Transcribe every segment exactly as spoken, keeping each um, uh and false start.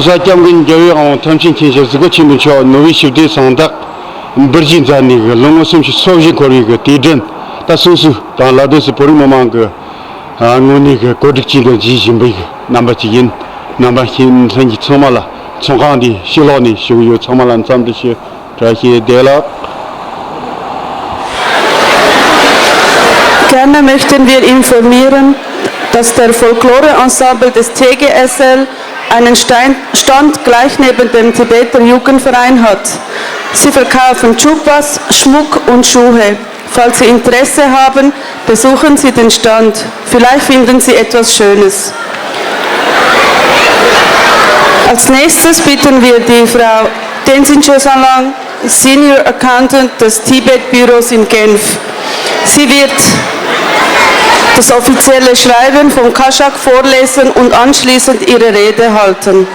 ས་སྐྱབས་མགོན་རྒྱལ་བའི་དབང་པོ་ཐམས་ཅད་མཁྱེན་ཅིང་གཟིགས་པ་ཆེན་པོ་མཆོག་ནོ་བྷེལ་ཞི་བདེའི་གཟེངས་རྟགས་འབུལ་བཞེས་མཛད་ནས་ལོ་ངོ་སུམ་ཅུ་སོ་བཞི་འཁོར་བའི་དུས་དྲན་ད་སོ་སོའི་དང་ལ་དྭགས་སུ་བོད་རིགས་མི་མང་གི་ངོས་ནས་གོ་སྒྲིག་བྱས་ཏེ་མཇལ་བཞིན་པའི་རྣམ་པ་ཅིག་ཡིན། རྣམ་པ་ཁྱེད་ཚང་གི་ཚང་མ་ལ་ཚོགས་ཁང་འདི་ཕྱི་ལོགས་ནས་བཞུགས་ཡོད་ཚང་མ་ལ་འཚམས་འདྲི་ཞུ། བཀྲ་ཤིས་བདེ་ལེགས། Gerne möchten wir informieren, dass der Folklore-Ensemble des T G S L einen Stein-, Stand gleich neben dem Tibeter Jugendverein hat. Sie verkaufen Chupas, Schmuck und Schuhe. Falls Sie Interesse haben, besuchen Sie den Stand. Vielleicht finden Sie etwas Schönes. Als nächstes bitten wir die Frau Tenzin Chosalang, Senior Accountant des Tibet-Büros in Genf. Sie wird das offizielle Schreiben vom Kaschak vorlesen und anschliessend ihre Rede halten.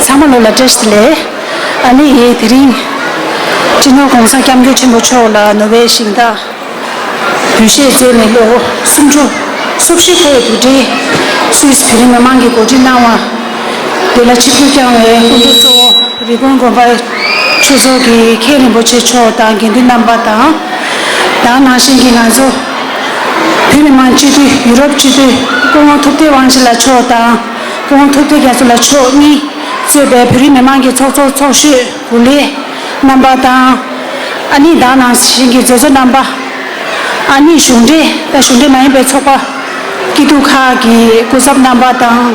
ཚང་མ་ལོ་ལ་བཀྲ་ཤིས་བདེ་ལེགས། ཨ་ནི་དེ་རིང་སྤྱི་ནོར་༸གོང་ས་༸སྐྱབས་མགོན་ཆེན་པོ་མཆོག་ལ་ནོ་བེལ་ཞིང་བདག་འབུལ་བཞེས་མཛད་ནས་ལོ་སུམ་ཅུ་སོ་བཞི་འཁོར་བའི་དུས་དྲན་སུད་སི་བོད་རིགས་མི་མང་གིས་གོ་སྒྲིག་གནང་བ་འདི་ལ་ཆིབས་བསྒྱུར་བསྐྱངས་བའི་སྐུ་མགྲོན་གཙོ་བོ་རི་ཀོན་དགོན་པ་ཆོས་ཚོགས་ཀྱི་མཁན་རིན་པོ་ཆེ་མཆོག་དང་དགེ་འདུན་རྣམ་པ་དང་། ད་ནང་བཞིན་གྱི་ང་ཚོ་བོད་མི་མང་སྤྱི་འཐུས་ཡུ་རོབ་སྤྱི་འཐུས་སྐུ་ངོ་ཐུབ་བསྟན་དབང་ཆེན་ལགས་མཆོག་དང་སྐུ་ངོ་ཐུབ་བསྟན་རྒྱ་མཚོ་ལགས་མཆོག་གཉིས་གཙོས་པའི་བོད་རིགས་མི་མང་གི་ཚོགས་གཙོ་ཚོགས་གཞོན་གོ་ལའི་རྣམ་པ་དང་། ཨ་ནི་ད་ནང་བཞིན་གྱི་མཛད་གཙོ་རྣམ་པ། ཨ་ནི་གཞུང་འབྲེལ་དང་གཞུང་འབྲེལ་མ་ཡིན་པའི་ཚོགས་པ་སྐྱིད་སྡུག་ཁག་གི་སྐུ་ཚབ་རྣམ་པ་དང་།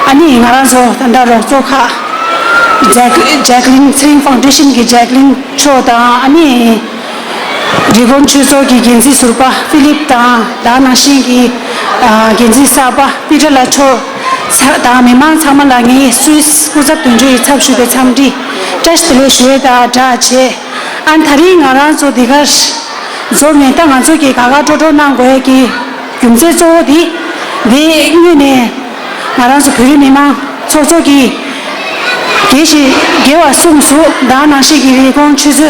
ཨ་ནི་ང་རང་ཚོ་ད་ལྟ་རོགས་ཚོགས་ཁག་ཇེག་ཇེག་ལིན་ཚེ་རིང་ཕའུན་ཌེ་ཤན་གྱི་ཇེག་ལིན་མཆོག་དང་། ཨ་ནི་རི་ཀོན་ཆོས་ཚོགས་ཀྱི་འགན་འཛིན་ཟུར་པ་ཧྥི་ལིབ་དང་། ད་ནང་བཞིན་གྱི་ཨ་འགན་འཛིན་གསར་པ་པི་ཏྲ་ལགས་མཆོག་ཚ་དང་མི་མང་ཚང་མ་ལ་ངས་སུད་སི་སྐུ་ཚབ་དོན་གཅོད་ཀྱི་ཚབ་ཞུས་པའི་འཚམས་འདྲི་བཀྲ་ཤིས་བདེ་ལེགས་ཞུ་ཡས་དང་སྦྲགས་བྱས། ཨ་ནི་ད་རིང་ང་རང་ཚོ་འདི་གར་འཛོམས་ནས་ད་ང་ཚོ་གི་དགའ་དགའ་སྤྲོ་སྤྲོ་གནང་དགོས་ཀྱི་རྒྱུ་མཚན་གཙོ་བོ་དེ། དེ་སྔོན་ནས་ང་རང་ཚོ་བོད་རིགས་མི་མང་ཚོགས་གཙོ་གིས་དགེ་ཞིག་དགེ་བ་གསུངས་སོང་། ད་ནང་བཞིན་གྱི་རི་ཀོན་ཆོས་རྩེ་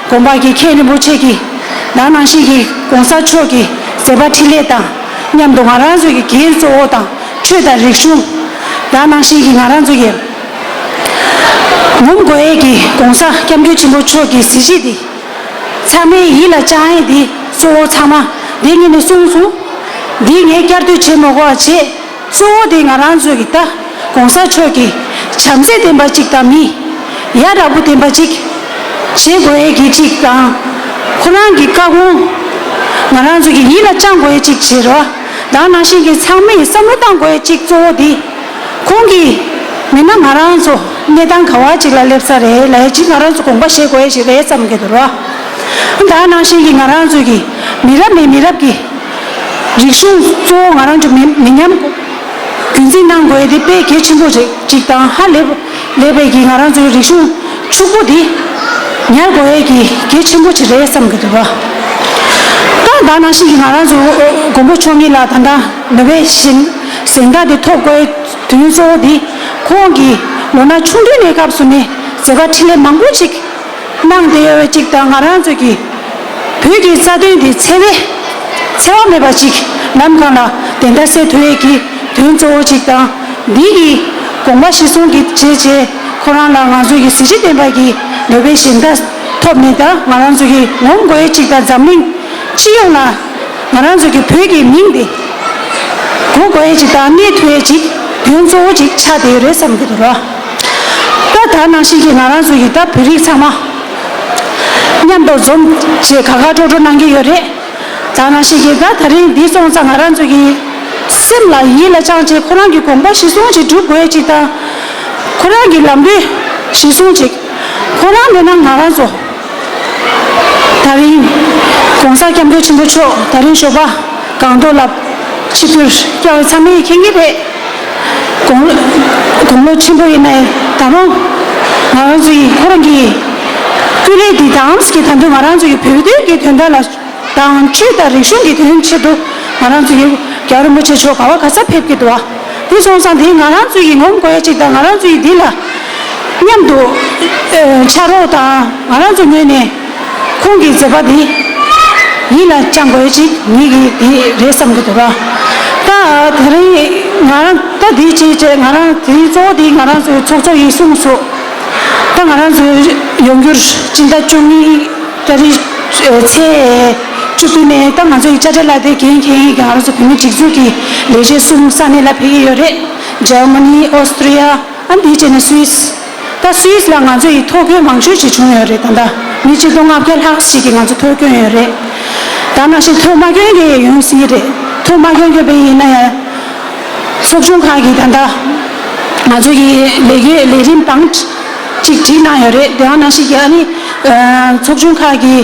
དགོན་པ་གི་མཁན་རིན་པོ་ཆེ་གིས། ད་ནང་བཞིན་གྱི་གོང་ས་མཆོག་གི་མཛད་པ་འཕྲིན་ལས་དང་མཉམ་དུ་ང་རང་ཚོ་གི་འགན་གཙོ་བོ་དང་ཆོས་དང་རིག་གཞུང་། ད་ནང་བཞིན་གྱི་ང་རང་ཚོ་གི་ངོམ་དགོས་ཡས་ཀྱི་གོང་ས་སྐྱབས་མགོན་ཆེན་པོ་མཆོག་གི་གཟི་བརྗིད་དེ། ཚང་མའི་ཡིད་ལ་བཅངས་ཡས་དེ་གཙོ་བོ་ཚང་མ་དེ་ངས་ནས་གསུངས་སོང་། འདི་ངས་བསྐྱར་ཟློས་བྱེད་མ་དགོས་པ་བྱས། གཙོ་བོ་དེ་ང་རང་ཚོ་གི་ད་གོང་ས་མཆོག་གི་བྱམས་བརྩེ་ལྡན་པ་ཅིག་དང་མི་ཡ་རབས་པོ་ལྡན་པ་ཅིག་བྱེད་དགོས་ཡས་ཀྱི་ཅིག་དང་། ཁོ་རང་གི་བཀའ་དགོངས་ང་རང་ཚོ་གི་ཡིད་ལ་བཅངས་དགོས་ཡས་ཅིག་བྱེད་རོགས། ད་ནང་བཞིན་གྱི་ཚང་མས་བསམ་བློ་བཏང་དགོས་ཡས་ཅིག་གཙོ་བོ་དེ། ཁོང་གིས་མིན་ན་ང་རང་ཚོ་གནས་སྟངས་ག་བ་ཅིག་ལ་སླེབས་ས་རེད་ལབ་ཡས་ཅིག་ང་རང་ཚོ་དགོངས་པ་བཞེས་དགོས་ཡས་ཞིག་རེད་བསམ་གྱི་འདུག་རོགས། ད་ནང་བཞིན་གྱི་ང་རང་ཚོ་གི་མི་རབས་ནས་མི་རབས་ཀྱི་རིག་གཞུང་གཙོ་བོ་ང་རང་ཚོ་མི་མི་ཉམས་རྒྱུན་འཛིན་གནང་དགོས་ཡས་དེ་དཔེ་གལ་ཆེན་པོ་རེད་ཅིག་དང་། ཧ་ལས་ལས་པའི་གི་ང་རང་ཚོའི་རིག་གཞུང་ཕྱུག་པོ་འདི་ཉར་དགོས་ཡས་ཀྱི་གལ་ཆེན་པོ་ཅིག་རེད་བསམ་གྱི་འདུག་རོགས། ད་ད་ནང་བཞིན་གྱི་ང་རང་ཚོ་མགོན་པོ་མཆོག་གཉིས་ལ་ད་ལྟ་ནོ་བེལ་ཞིང་གཟེངས་རྟགས་དེ་ཐོབ་དགོས་དོན་གཙོ་བོ་དེ། ཁོང་གིས་ལོ་ན་ཆུང་དུས་ནས་སྐབས་སུ་ནས་མཛད་པ་འཕྲིན་ལས་མང་པོ་ཅིག་གནང་བསྡད་ཡོད་པ་ཅིག་དང་། ང་རང་ཚོ་གི་བོད་ཀྱི་རྩ་དོན་དེ་འཚེ་བའི་འཚེ་བ་མེད་པ་ཅིག་ལམ་སྒང་ལ་བདེན་མཐའ་གསལ་ཐུབ་ཡས་ཀྱི་དོན་གཙོ་བོ་ཅིག་དང་། འདི་གི་དགོངས་པ་གཞིར་བཟུང་གི་བྱས་རྗེས་ཁོ་རང་ལ་ང་ཚོ་གི་གཟི་བརྗིད་ལྡན་པ་གི་ནོ་བེལ་ཞིང་བདག་ཐོབ་ནས། ད་ང་རང་ཚོ་གི་ངོམ་དགོས་ཡས་ཅིག་དང་། འཛམ་གླིང་སྤྱི་ཡོངས་ལ་ང་རང་ཚོ་གི་བོད་ཀྱི་མིང་དེ་གོ་དགོས་ཡས་ཅིག་དང་གནས་ཐུབ་ཡས་ཅིག་དོན་གཙོ་བོ་ཅིག་ཆགས་བསྡད་ཡོད་རེད་བསམ་གྱི་འདུག་རོགས། ད་ད་ནང་བཞིན་གྱི་ང་རང་ཚོ་གི་ད་བོད་རིགས་ཚང་མ་མཉམ་དུ་འཛོམས་བྱས་དགའ་དགའ་སྤྲོ་སྤྲོ་གནང་གི་ཡོད་རེད། ད་ནང་བཞིན་གྱི་ད་ད་རིང་འདི་སོང་ཙང་ང་རང་ཚོ་གི་སེམས་ལ་ཡིད་ལ་བཅངས་བྱས་ཁོ་རང་གི་དགོངས་པ་གཞིར་བཟུང་ཅིག་སྒྲུབ་དགོས་ཅིག་དང་། ཁོ་རང་གི་ལམ་སྟོན་གཞིར་བཟུང་ཅིག་ཁོ་རང་མེད་ན་ང་རང་ཚོ་ད་རིང་༸གོང་ས་༸སྐྱབས་མགོན་ཆེན་པོ་མཆོག་ད་རིང་ཞོགས་པ་སྒང་ཏོག་ལ་ཆིབས་བསྒྱུར་བསྐྱངས་པ་ཚང་མས་མཁྱེན་གྱི་རེད། དགུང་དགུང་ལོ་ཆེན་པོ་ཡིན་ནའི་ད་རུང་ང་རང་ཚོ་ཡི་ཁོ་རང་གི་སྐུ་ལས་འདི་དམ་གྱི་ད་དུང་ང་རང་ཚོ་ཡི་བོད་དོན་གྱི་དོན་དག་ལ། དང་ཆོས་དང་རིག་གཞུང་གི་དོན་ཆེད་དུ་ང་རང་ཚོ་ཡི་རྒྱལ་བ་རིན་པོ་ཆེ་མཆོག་ག་བ་ག་ས་ཕེབས་ཀྱི་འདུག་བ། དེ་སོང་ཙང་དེ་ང་རང་ཚོ་ཡི་ངོམ་དགོས་ཡ་ཅིག་དང་ང་རང་ཚོ་ཡི་འདི་ལ་མཉམ་དུ་ཨེ་ཕྱག་རོགས་དང་ང་རང་ཚོ་ངོས་ནས་ཁོང་གི་མཛད་པ་འདི་ཡིད་ལ་བཅངས་དགོས་ཡ་ཅིག་ངེད་ཀྱི་འདི་རེད་བསམ་གྱི་འདུག་ར། ད་དེ་རིང་ང་རང་ད་འདི་བྱས་བྱས་ང་རང་དེ་རིང་གཙོ་བོ་འདི་ང་རང་ཚོའི་ཚོགས་གཙོ་ཡིས་གསུངས་སོང་། ད་ང་རང་ཚོའི་ཡོང་རྒྱུར་སྤྱི་ཟླ་བཅུ་གཉིས་ཏ་རིག་ཨེ་ཚེས་བཅུ་བདུན་ནས་ད་ང་ཚོ་ཡི་དཔྱ་ཁྲལ་ལ་དེ་འགན་འཁྱེར་མཁན་གྱི་ང་རང་ཚོ་བོད་མི་སྒྲིག་འཛུགས་ཀྱི་ལས་བྱེད་གསུམ་ས་གནས་ལ་ཕེབས་ཀྱི་ཡོད་རེད། འཇར་མ་ནི། ཨོ་སི་ཀྲི་ཡ། ཨ་འདི་བྱས་ནས་སུད་སི། ད་སུད་སི་ལ་ང་ཚོ་ཡི་ཐོ་འགོད་མང་ཤོས་ཅིག་བྱུང་ཡོད་རེད། ད་ལྟ་མི་ཆིག་སྟོང་ལྔ་བརྒྱ་ལྷག་ཅིག་གིས་ང་ཚོ་ཐོ་བསྐྱོན་ཡོད་རེད། ད་ནང་བཞིན་ཐོ་མ་བསྐྱོན་མཁན་ཡང་ཡོང་སྲིད་ཀྱི་རེད། ཐོ་མ་བསྐྱོན་མཁན་བས་ཡིན་ན་ཡང་ཚོགས་ཆུང་ཁག་གིས་ད་ལྟ་ང་ཚོ་གི་ལས་ཀའི་ལས་རིམ་སྟངས་ཅིག་བསྒྲིགས་གནང་ཡོད་རེད། དེ་ཡང་ནང་བཞིན་གྱི་ཨ་ནི་ཚོགས་ཆུང་ཁག་གི་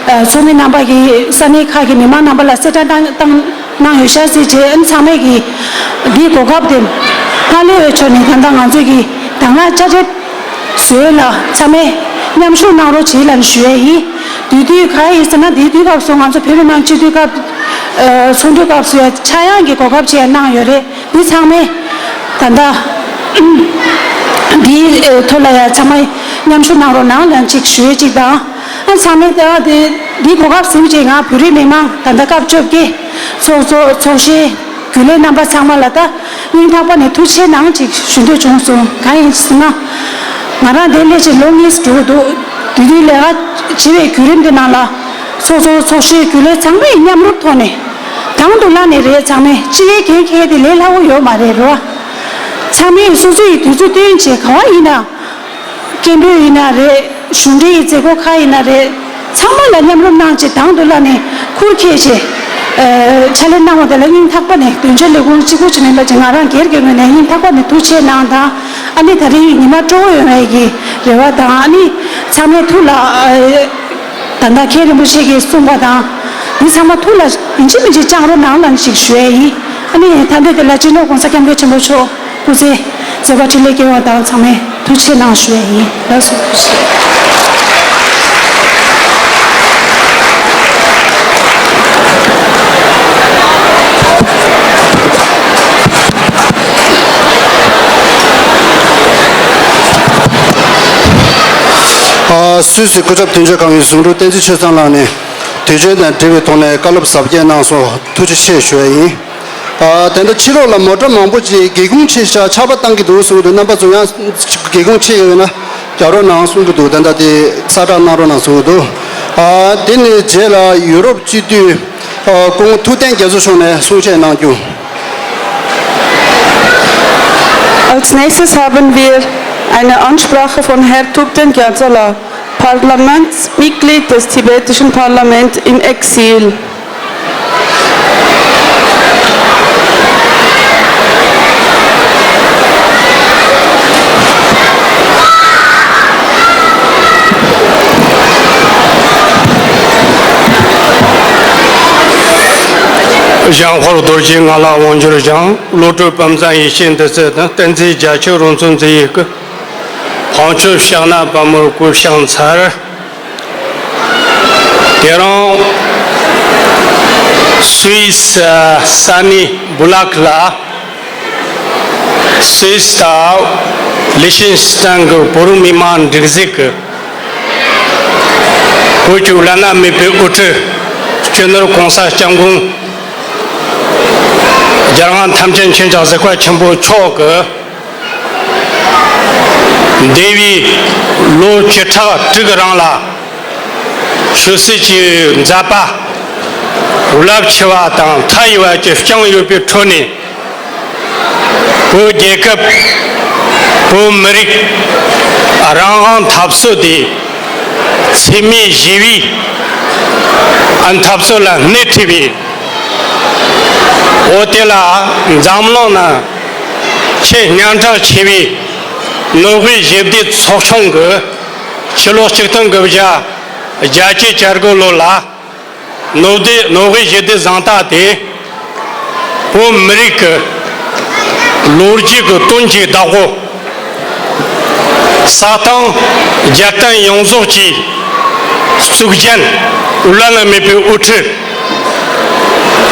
ཚོགས་མི་རྣམ་པ་གིས་ས་གནས་ཁག་གི་མི་མང་རྣམ་པ་ལ་གསལ་བསྒྲགས་བཏང་བཏང་གནང་ཡོད་ཤག་ཟེར་བྱས། ཨ་ནི་ཚང་མས་ཀྱིས་འདིའི་གོ་སྐབས་དེ་ཧ་ལས་པའི་ཕྱོགས་ནས་ད་ལྟ་ང་ཚོས་ཀྱིས་ད་སྔ་དཔྱ་ཁྲལ་བཟོས་ལ་ཚང་མས་མཉམ་ཞུགས་གནང་རོགས་བྱེད་ལབ་ཞུ་ཡས་ཡིན། དེ་དུས་ག་ཡིན་ཟེར་ན། དེ་དུས་སྐབས་སུ་ང་ཚོ་བོད་མི་མང་སྤྱི་འཐུས་སྐབས་ཨ་ཚོགས་འདུའི་སྐབས་སུ་ཡང་ཆག་ཡང་གི་གོ་སྐབས་ཅིག་ཡང་གནང་ཡོད་རེད། འདི་ཚང་མས་ད་ལྟ་འདིའི་ཐོག་ལ་ཡང་ཚང་མས་མཉམ་ཞུགས་གནང་རོགས་གནང་ལབ་ཅིག་ཞུ་ཡས་ཅིག་དང་། ཨ་ཚང་མས་ད་དེ་འདིའི་གོ་སྐབས་བཟུང་བྱས་ང་བོད་རིགས་མི་མང་ད་ལྟ་སྐབས་བཅོ་བརྒྱད་ཚོགས་གཙོ་ཚོགས་གཞོན་རྒྱུན་ལས་རྣམ་པ་ཚང་མ་ལ་ད་སྙིང་ཐག་པ་ནས་ཐུགས་རྗེ་གནང་ཅིག་ཞུ་འདོད་བྱུང་སོང་། གང་ཡིན་ཟེར་ན། ང་རང་འདིར་སླེབས་བྱས་ལོ་གཉིས་འགྲོ་གི་འདུག་དེ་དུས་ལས་ཀ་བྱེད་པའི་བརྒྱུད་རིམ་དེ་ནང་ལ་ཚོགས་གཙོ་ཚོགས་གཞོན་རྒྱུན་ལས་ཚང་མས་མཉམ་རུབ་ཐོག་ནས་དང་དུ་བླངས་ནས་རེད། ཚང་མས་སྤྱི་པའི་འགན་འཁྱེར་དེ་ལས་སླ་པོ་ཡོད་མ་རེད་རོ། ཚང་མས་སོ་སོ་ཡི་དུས་ཚོད་བཏོན་བྱས་ག་བ་ཡིན་ན། སྐད་འབོད་ཡིན་ན་རེད། གཞུང་འབྲེལ་ཡི་མཛད་སྒོ་ཁག་ཡིན་ན་རེད། ཚང་མ་ལ་མཉམ་རུབ་གནང་བྱས་དང་དུ་བླངས་ནས་ཁུར་ཁྱེར་བྱས་ཨ་ཕྱག་ལས་གནང་བ་དེ་ལ་སྙིང་ཐག་པ་ནས་དོན་གཅོད་ལས་ཁུངས་གཅིག་པུ་ཅིག་མིན་པ་ཅིག་ང་རང་སྒེར་གྱི་ངོས་ནས་སྙིང་ཐག་པ་ནས་ཐུགས་རྗེ་གནང་དང་། ཨ་ནི་ད་རིང་ཉི་མ་སྤྲོ་པོ་ཡོང་བའི་གི་རེ་བ་དང་། ཨ་ནི་ཚང་མའི་ཐུགས་ལ་ཨ་ད་ལྟ་མཁན་རིན་པོ་ཆེ་གིས་གསུངས་པ་དང་། འདི་ཚང་མ་ཐུགས་ལ་ཡིན་གཅིག་མིན་གཅིག་བཅངས་རོགས་གནང་ལབ་ཅིག་ཞུ་ཡས་ཡིན། ཨ་ནི་ད་ལྟ་དེ་ལ་སྤྱི་ནོར་༸གོང་ས་༸སྐྱབས་མགོན་ཆེན་པོ་མཆོག་སྐུ་ཚེ་མཛད་པ་འཕྲིན་ལས་སྐྱེལ་བ་དང་ཚང་མས་ཐུགས་རྗེ་གནང་ཞུ་ཡས་ཡིན། ལགས་སོ། ཨ་སུད་སི་སྐུ་ཚབ་དོན་གཅོད་ཁང་གི་གཞུང་དྲུང་བསྟན་འཛིན་ཆོས་བཟང་ལགས་ནས་དུས་ཆེན་དང་འབྲེལ་བའི་ཐོག་ནས་བཀའ་སློབ་ཟབ་རྒྱས་གནང་སོང་། ཐུགས་རྗེ་ཆེ་ཞུ་ཡས་ཡིན། ཨ་དེ་འདྲ་ཕྱི་ལོགས་ལ་མོ་ཊ་མང་པོ་ཅིག་སྒེའུ་ཁུང་ཕྱེ་ཤག་ཆར་པ་བཏང་གི་འདུག་གསུངས་འདུག་རྣམ་པ་ཚོ་ཡང་སྒེའུ་ཁུང་ཕྱེ་ཡོད་ན་རྒྱག་རོགས་གནང་གསུང་གི་འདུག་ད་ལྟ་དེ་གསལ་བསྒྲགས་གནང་རོགས་གནང་གསུང་གི་འདུག་ཨ་དེ་ནས་རྗེས་ལ་ཡུ་རོབ་སྤྱི་འཐུས་ཨ་སྐུ་ངོ་ཐུབ་བསྟན་རྒྱ་མཚོ་མཆོག་ནས་གསུང་བཤད་གནང་རྒྱུ། Als nächstes haben wir eine Ansprache von Herrn Thubten Gyatsola, Parlamentsmitglied des tibetischen Parlaments im Exil. ཞང་ཧོར་རྡོ་རྗེ་ང་ལ་དབང་འབྱོར་ཞིང་། བློ་གྲོས་དཔལ་བཟང་ཡེ་ཤེས་འདི་སྲིད་དང་། བསྟན་འཛིན་རྒྱ་ཆེ་རོང་ཚོ་མཛེས་ཡི་སྐུ། དཔལ་ཆོས་ཕྱག་ན་པདྨོར་སྐུ་བཤམས་ཚར། དེ་རིང་སུད་སི་ས་གནས་སྦུ་ལག་ལ་སུད་སི་དང་ལི་ཤིན་སི་ཐན་གྱི་བོད་རིགས་མི་མང་སྒྲིག་འཛུགས་ཀྱི་བོད་ཀྱི་བླ་ན་མེད་པའི་དབུ་ཁྲིད་སྤྱི་ནོར་༸གོང་ས་༸སྐྱབས་མགོན་རྒྱལ་དབང་ཐམས་ཅད་མཁྱེན་ཅིང་གཟིགས་པ་ཆེན་པོ་མཆོག་གིས། འདས་པའི་ལོ་བཅུ་ཕྲག་དྲུག་རིང་ལ་ཆོས་སྲིད་ཀྱི་མཛད་པ་རླབས་ཆེ་བ་དང་མཐའ་ཡས་པ་ཅིག་བསྐྱངས་ཡོད་པའི་ཁྲོད་ནས། བོད་རྒྱལ་ཁབ། བོད་མི་རིགས་རང་དབང་འཐབ་རྩོད་དེ་འཚེ་མེད་ཞི་བའི་འཐབ་རྩོད་ལ་སྣེ་ཁྲིད་པའི། འོ་དེ་ལ་འཛམ་གླིང་ན་ཆེས་སྙན་གྲགས་ཆེ་བའི་ནོ་བྷེལ་ཞི་བདེའི་ཚོགས་ཆུང་གིས་ཕྱི་ལོ་ཆིག་སྟོང་དགུ་བརྒྱ་བརྒྱད་ཅུ་གྱ་དགུ་ལོ་ལ། ནོ་བྷེལ་ནོ་བྷེལ་ཞི་བདེའི་གཟེངས་རྟགས་དེ་བོད་མི་རིགས་ཀྱི་ལོ་རྒྱུས་ཀྱི་དོན་གྱི་བདག་པོ། ས་སྟེང་རྒྱལ་བསྟན་ཡོངས་རྫོགས་ཀྱི་གཙུག་རྒྱན་བླ་ན་མེད་པའི་དབུ་ཁྲིད་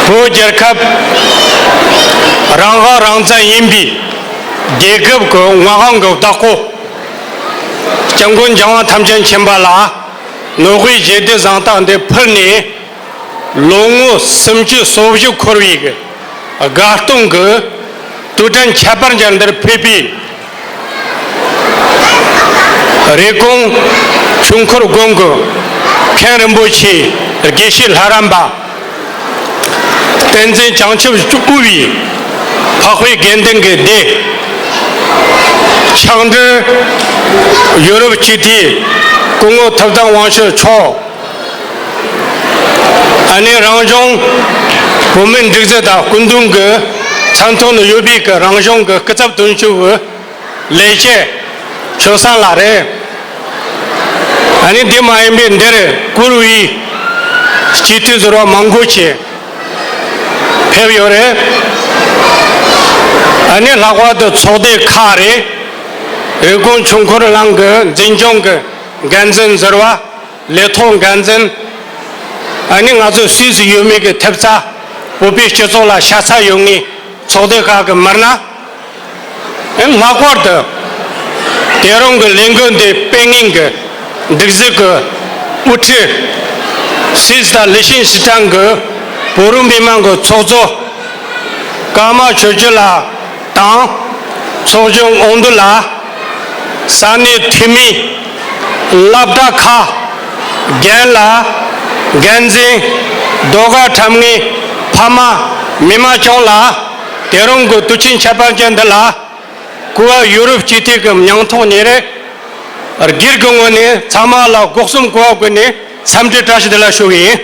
བོད་རྒྱལ་ཁབ་རང་དབང་རང་བཙན་ཡིན་པའི་རྒྱལ་ཁབ་ཀྱི་མངའ་དབང་གི་བདག་པོ། སྐྱབས་མགོན་རྒྱལ་དབང་ཐམས་ཅད་མཁྱེན་པ་ལ་ནོ་བྷེལ་ཞི་བདེ་གཟེངས་རྟགས་འདི་ཕུལ་ནས། ལོ་ངོ་སུམ་ཅུ་སོ་བཞི་འཁོར་བའི་དགའ་སྟོན་གྱི་དུས་དྲན་ཁྱད་པར་ཅན་འདིར་ཕེབས་པའི་རེབ་གོང་ཆོས་འཁོར་དགོན་གྱི་མཁན་རིན་པོ་ཆེ་དགེ་བཤེས་ལྷ་རམས་པ། བསྟན་འཛིན་བྱང་ཆུབ་དབུས་པའི་འཕགས་པའི་དགེ་འདུན་གྱི་སྡེ། ཕྱག་འབྲེལ་ཡོ་རོབ་སྤྱི་འཐུས་སྐུ་ངོ་ཐུབ་བསྟན་དབང་ཕྱུག་མཆོག་ཨ་ནི་རང་གཞུང་བོད་མིའི་སྒྲིག་འཛུགས་དང་སྐུ་མདུན་གྱི་མཚན་ཐོག་ནས་ཡོད་པའི་གི་རང་གཞུང་གི་སྐུ་ཚབ་དོན་གཅོད་ཀྱི་ལས་བྱེད་ཆོས་སང་ལགས་རེད། ཨ་ནི་འདི་མ་ཡིན་པའི་འདིར་བཀུར་འོས་སྤྱི་འཐུས་ཟུར་པ་མང་པོ་ཆེ་ཕེབས་ཡོད་རེད། ཨ་ནི་ལྷག་པར་དུ་ཚོགས་སྡེ་ཁག་རེད། རེབ་གོང་ཆོས་འཁོར་གླིང་གི་འཛིན་སྐྱོང་གི་འགན་འཛིན་ཟུར་པ། ལས་ཐོག་འགན་འཛིན། ཨ་ནི་ང་ཚོ་སུད་སི་ཡུལ་མི་གི་ཐེབས་རྩ་བོད་པའི་སྤྱི་ཚོགས་ལ་ཤ་ཚ་ཡོད་ངེས་ཚོགས་སྡེ་ཁག་གི་མི་སྣ། ཨ་ནི་ལྷག་པར་དུ་དེ་རིང་གི་ལས་འགུལ་འདི་སྤེལ་མཁན་གྱི་སྒྲིག་འཛུགས་ཀྱི་དབུ་ཁྲིད། སུད་སི་དང་ལི་ཤིན་སི་ཏན་གྱི་བོད་རིགས་མི་མང་གི་ཚོགས་གཙོ་ཀརྨ་ཆོས་སྐྱིད་ལགས་དང་། ཚོགས་གཞོན་དབང་འདུས་ལགས། ས་གནས་འཐུས་མི། སློབ་གྲྭ་ཁག་རྒན་ལགས། འགན་འཛིན། ཟློས་གར་འཁྲབ་མཁན་ཕ་མ། མི་མང་ཚང་ལ་དེ་རིང་གི་དུས་ཆེན་ཁྱད་པར་ཅན་འདི་ལ་བཀུར་འོས་ཡོ་རོབ་སྤྱི་འཐུས་ཀྱི་མིང་ཐོག་ནས་རེད། སྒེར་གྱི་ངོས་ནས་ཚང་མ་ལ་སྒོ་གསུམ་གོ་བ་བསྐོན་ནས་འཚམས་འདྲི་བཀྲ་ཤིས་བདེ་ལེགས་ཞུ་གི་ཡིན།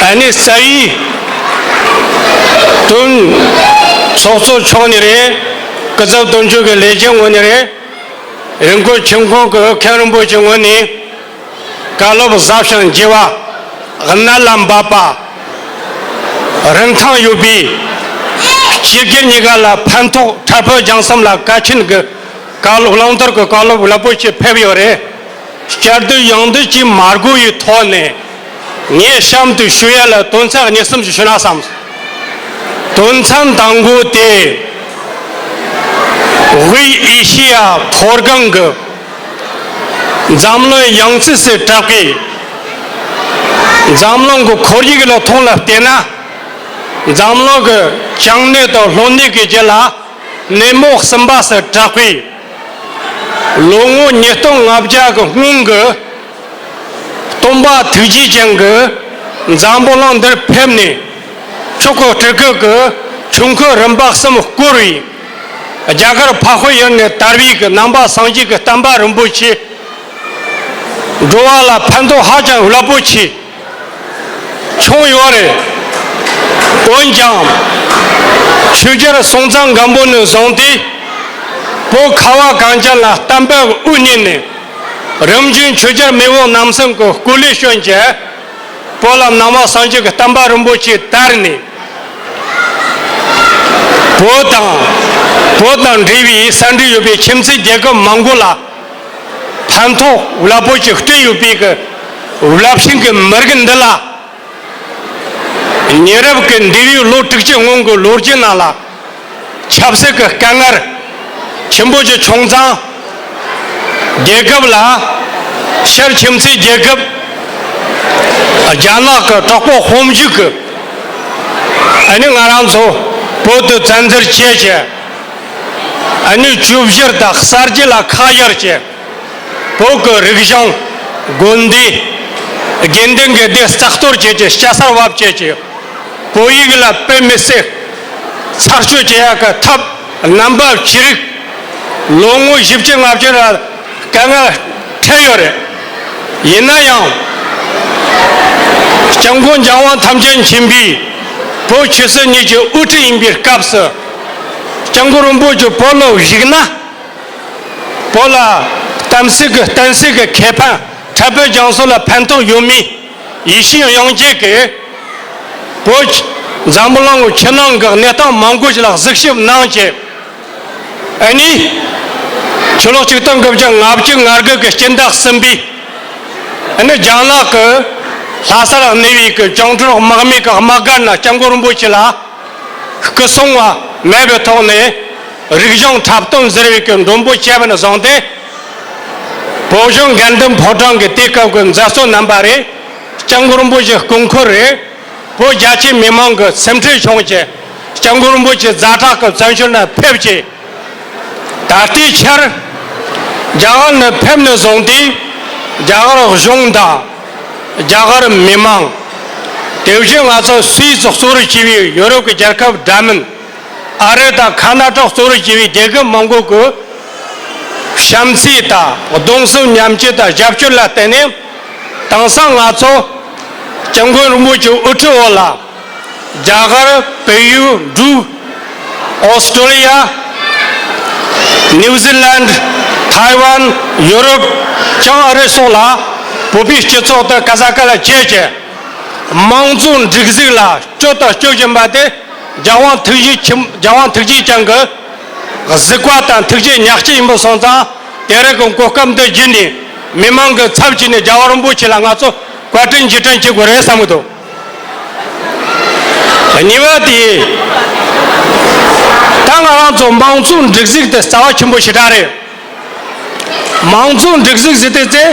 ཨ་ནི་རྩ་བའི་དོན། ཚོགས་གཙོ་མཆོག་ནས་རེད། སྐུ་ཚབ་དོན་གཅོད་ཀྱི་ལས་བྱེད་ངོས་ནས་རེད། རེབ་གོང་ཆོས་འཁོར་གྱི་མཁན་རིན་པོ་ཆེ་ངོས་ནས་བཀའ་སློབ་ཟབ་ཞིང་རྒྱས་པ། གནད་ལ་འབབ་པ། རིན་ཐང་ཡོད་པའི་སྤྱི་སྒེར་གཉིས་ཀ་ལ་ཕན་ཐོགས། འཕྲལ་ཕུགས་རྒྱང་གསུམ་ལ་གལ་ཆེན་གྱི་བཀའ་སློབ། བླང་དོར་གྱི་བཀའ་སློབ་རླབས་པོ་ཆེ་ཕེབས་ཡོད་རེད། བསྐྱར་ཟློས་ཡང་ཟློས་ཀྱིས་མ་གོ་བའི་ཐོག་ནས་ངས་གཤམ་དུ་ཞུ་ཡ་ལ་དོན་ཚན་གཉིས་གསུམ་ཞིག་ཞུ་ན་བསམས། དོན་ཚན་དང་པོ་དེ། དབུས་ཨེ་ཤེ་ཡ་མཐོ་སྒང་གི་འཛམ་གླིང་ཡང་རྩེ་སུ་གྲགས་པའི། འཛམ་གླིང་གི་ཁོར་ཡུག་ལ་ཐོག་ལ་བལྟས་ན། འཛམ་གླིང་གི་བྱང་སྣེ་དང་ལྷོ་སྣེ་གི་རྒྱུད་ལ་གནས་མོ་གསུམ་པ་སུ་གྲགས་པའི། ལོ་ངོ་ཉིས་སྟོང་ལྔ་བརྒྱ་གི་སྔོན་གྱི་སྟོན་པ་ཐུགས་རྗེ་ཅན་གྱིས་འཛམ་བུ་གླིང་འདིར་ཕེབས་ནས། ཆོས་སྐུ་སྤྲུལ་སྐུ་གི་ཆོས་འཁོར་རིམ་པ་གསུམ་བསྐོར་བའི། རྒྱ་གར་འཕགས་པའི་ཡུལ་ནས་དར་བའི་གི་ནང་པ་སངས་རྒྱས་ཀྱི་བསྟན་པ་རིན་པོ་ཆེ། འགྲོ་བ་ལ་ཕན་ཐོགས་ཧ་ཅང་རླབས་པོ་ཆེ་བྱུང་ཡོད་རེད། འོན་ཀྱང་ཆོས་རྒྱལ་སྲོང་བཙན་སྒམ་པོ་ནས་བཟུང་སྟེ། བོད་ཁ་བ་གངས་ཅན་ལ་བསྟན་པའི་དབུ་བརྙེས་ནས། རིམ་བྱོན་ཆོས་རྒྱལ་མེས་དབོན་རྣམ་གསུམ་གྱི་སྐུ་ལས་བྱོན་བྱས། བོད་ལ་ནང་པ་སངས་རྒྱས་ཀྱི་བསྟན་པ་རིན་པོ་ཆེ་དར་ནས། བོད་དང་། བོད་དང་འབྲེལ་བའི་ས་འབྲེལ་ཡོད་པའི་ཁྱིམ་མཚེས་རྒྱལ་ཁབ་མང་པོ་ལ་ཕན་ཐོགས་རླབས་པོ་ཆེ་བསྐྲུན་ཡོད་པའི་གི་རླབས་ཆེན་གྱི་མི་རིགས་འདི་ལ། ཉེ་རབས་ཀྱི་འདས་པའི་ལོ་དྲུག་ཅུ་སྔོན་གྱི་ལོ་རྒྱུས་ནང་ལ། ཆབ་སྲིད་ཀྱི་དཀའ་ངལ་ཆེན་པོ་ཞིག་བྱུང་ཙང་། རྒྱལ་ཁབ་ལ། ཕྱིར་ཁྱིམ་མཚེས་རྒྱལ་ཁབ་རྒྱ་ནག་གི་དྲག་པོ་དཔུང་འཇུག་གིས། ཨ་ནི་ང་རང་ཚོ་བོད་དུ་བཙན་འཛུལ་བྱས་བྱས། ཨ་ནི་བཅོས་བསྒྱུར་དང་གསར་བརྗེ་ལ་ཁ་གཡར་བྱས། བོད་ཀྱི་རིག་གཞུང་། དགོན་སྡེ། དགེ་འདུན་གྱི་སྡེ་རྩ་གཏོར་བྱས་བྱས། སྐྱ་སར་བབས་བྱས་བྱས། བོད་ཡིག་ལ་དཔེ་མི་སྲིད་ཚར་གཅོད་བྱེད་ཡག་གི་ཐབས་རྣམ་པ་ཅི་རིགས། ལོ་ངོ་བཞི་བཅུ་ལྔ་བཅུ་ལ་དཀའ་ངལ་འཕྲད་ཡོད་རེད། ཡིན་ན་ཡང་། སྐྱབས་མགོན་རྒྱལ་དབང་ཐམས་ཅད་མཁྱེན་པའི་བོད་ཆོས་སྲིད་གཉིས་ཀྱི་དབུ་ཁྲིད་ཡིན་པའི་སྐབས་སུ། སྐྱབས་མགོན་རིན་པོ་ཆེ་བོད་ལ་བཞུགས་ན། བོད་ལ་གཏམ་སྲིད་ཀྱི་བསྟན་སྲིད་ཀྱི་ཁེ་ཕན། འཕྲལ་ཕུགས་རྒྱང་གསུམ་ལ་ཕན་ཐོགས་ཡོད་མེད་ཡིད་བཞིན་དབྱངས་ཅན་གྱིས། བོད་འཛམ་བུ་གླིང་གི་ཕྱི་ནང་གི་གནས་སྟངས་མང་པོ་ཞིག་ལ་གཟིགས་ཞིབ་གནང་བྱས། ཨ་ནི་ཕྱི་ལོ་ཆིག་སྟོང་དགུ་བརྒྱ་ལྔ་བཅུ་ང་དགུ་གི་སྤྱི་ཟླ་གསུམ་པའི། ཨ་ནི་རྒྱ་ནག་གི་ ལྷ་སར་གནས་པའི་གི་བཅིངས་འགྲོལ་དམག་མི་གི་དམག་སྒར་ན་སྐྱབས་མགོན་རིན་པོ་ཆེ་ལ་སྐུ་སྲུང་བ་མེད་པའི་ཐོག་ནས་རིག་གཞུང་འཁྲབ་སྟོན་ཟེར་བའི་གི་མགྲོན་པོ་བྱས་པ་ནས་བཟུང་སྟེ། བོད་གཞུང་དགའ་ལྡན་ཕོ་བྲང་གི་དེ་སྐབས་ཀྱི་མཛད་གཙོ་རྣམ་པ་རེད། སྐྱབས་མགོན་རིན་པོ་ཆེ་སྐུ་འཁོར་རེད། བོད་རྒྱ་ཆེའི་མི་མང་གི་སེམས་ཁྲལ་བྱུང་བྱས། སྐྱབས་མགོན་རིན་པོ་ཆེ་ཛ་དྲག་གི་བཙན་བྱོལ་ནང་ཕེབས་བྱས། ད་ལྟའི་ཆར་རྒྱ་གར་ནས་ཕེབས་ནས་བཟུང་སྟེ་རྒྱ་གར་གཞུང་དང་རྒྱ་གར་མི་མང་། དེ་བཞིན་ང་ཚོ་སུད་སི་གཙོ་བོར་བྱས་པའི་ཡོ་རོབ་ཀྱི་རྒྱལ་ཁབ་འདྲ་མིན། ཨ་རི་དང་ཁ་ན་ཌ་གཙོ་བོར་བྱས་པའི་རྒྱལ་ཁབ་མང་པོ་གི་བྱམས་བརྩེ་དང་གདུང་སེམས་མཉམ་སྐྱེད་དང་རྒྱབ་སྐྱོར་ལ་བརྟེན་ནས། དེང་སང་ང་ཚོ་སྐྱབས་མགོན་རིན་པོ་ཆེའི་དབུ་ཁྲིད་འོག་ལ་རྒྱ་གར། བལ་ཡུལ། འབྲུག་ཨོ་སི་ཀྲོ་ལི་ཡ། ནིའུ་ཛི་ལན། ཐའེ་ཝན། ཡོ་རོབ། བྱང་ཨ་རི་སོགས་ལ་བོད་པའི་སྤྱི་ཚོགས་དང་ཀ་ཟ་ཀ་ལ་བྱས་བྱས་དམངས་གཙོའི་སྒྲིག་འཛུགས་ལ་སྐྱོད་དང་སྐྱོད་བཞིན་པ་དེ་རྒྱལ་དབང་ཐུགས་རྗེ་ཆེན། རྒྱལ་དབང་ཐུགས་རྗེ་ཅན་གྱི་གཟིགས་པ་དང་ཐུགས་རྗེ་ཉག་གཅིག་ཡིན་པ་སོང་ཙང་། དེ་རིང་གི་གོ་སྐབས་འདི་བརྒྱུད་ནས་མི་མང་གི་ཚབ་བྱས་ནས་རྒྱལ་བ་རིན་པོ་ཆེ་ལ་ང་ཚོ་བཀའ་དྲིན་རྗེས་དྲན་བྱེད་དགོས་རེད་བསམ་གྱི་འདུག་གཉིས་པ་དེ། ད་ང་རང་ཚོ་དམངས་གཙོའི་སྒྲིག་འཛུགས་དེ་རྩ་བ་ཆེན་པོ་ཞེ་དྲག་རེད། དམངས་གཙོའི་སྒྲིག་འཛུགས་ཟེར་དུས་ཚེ།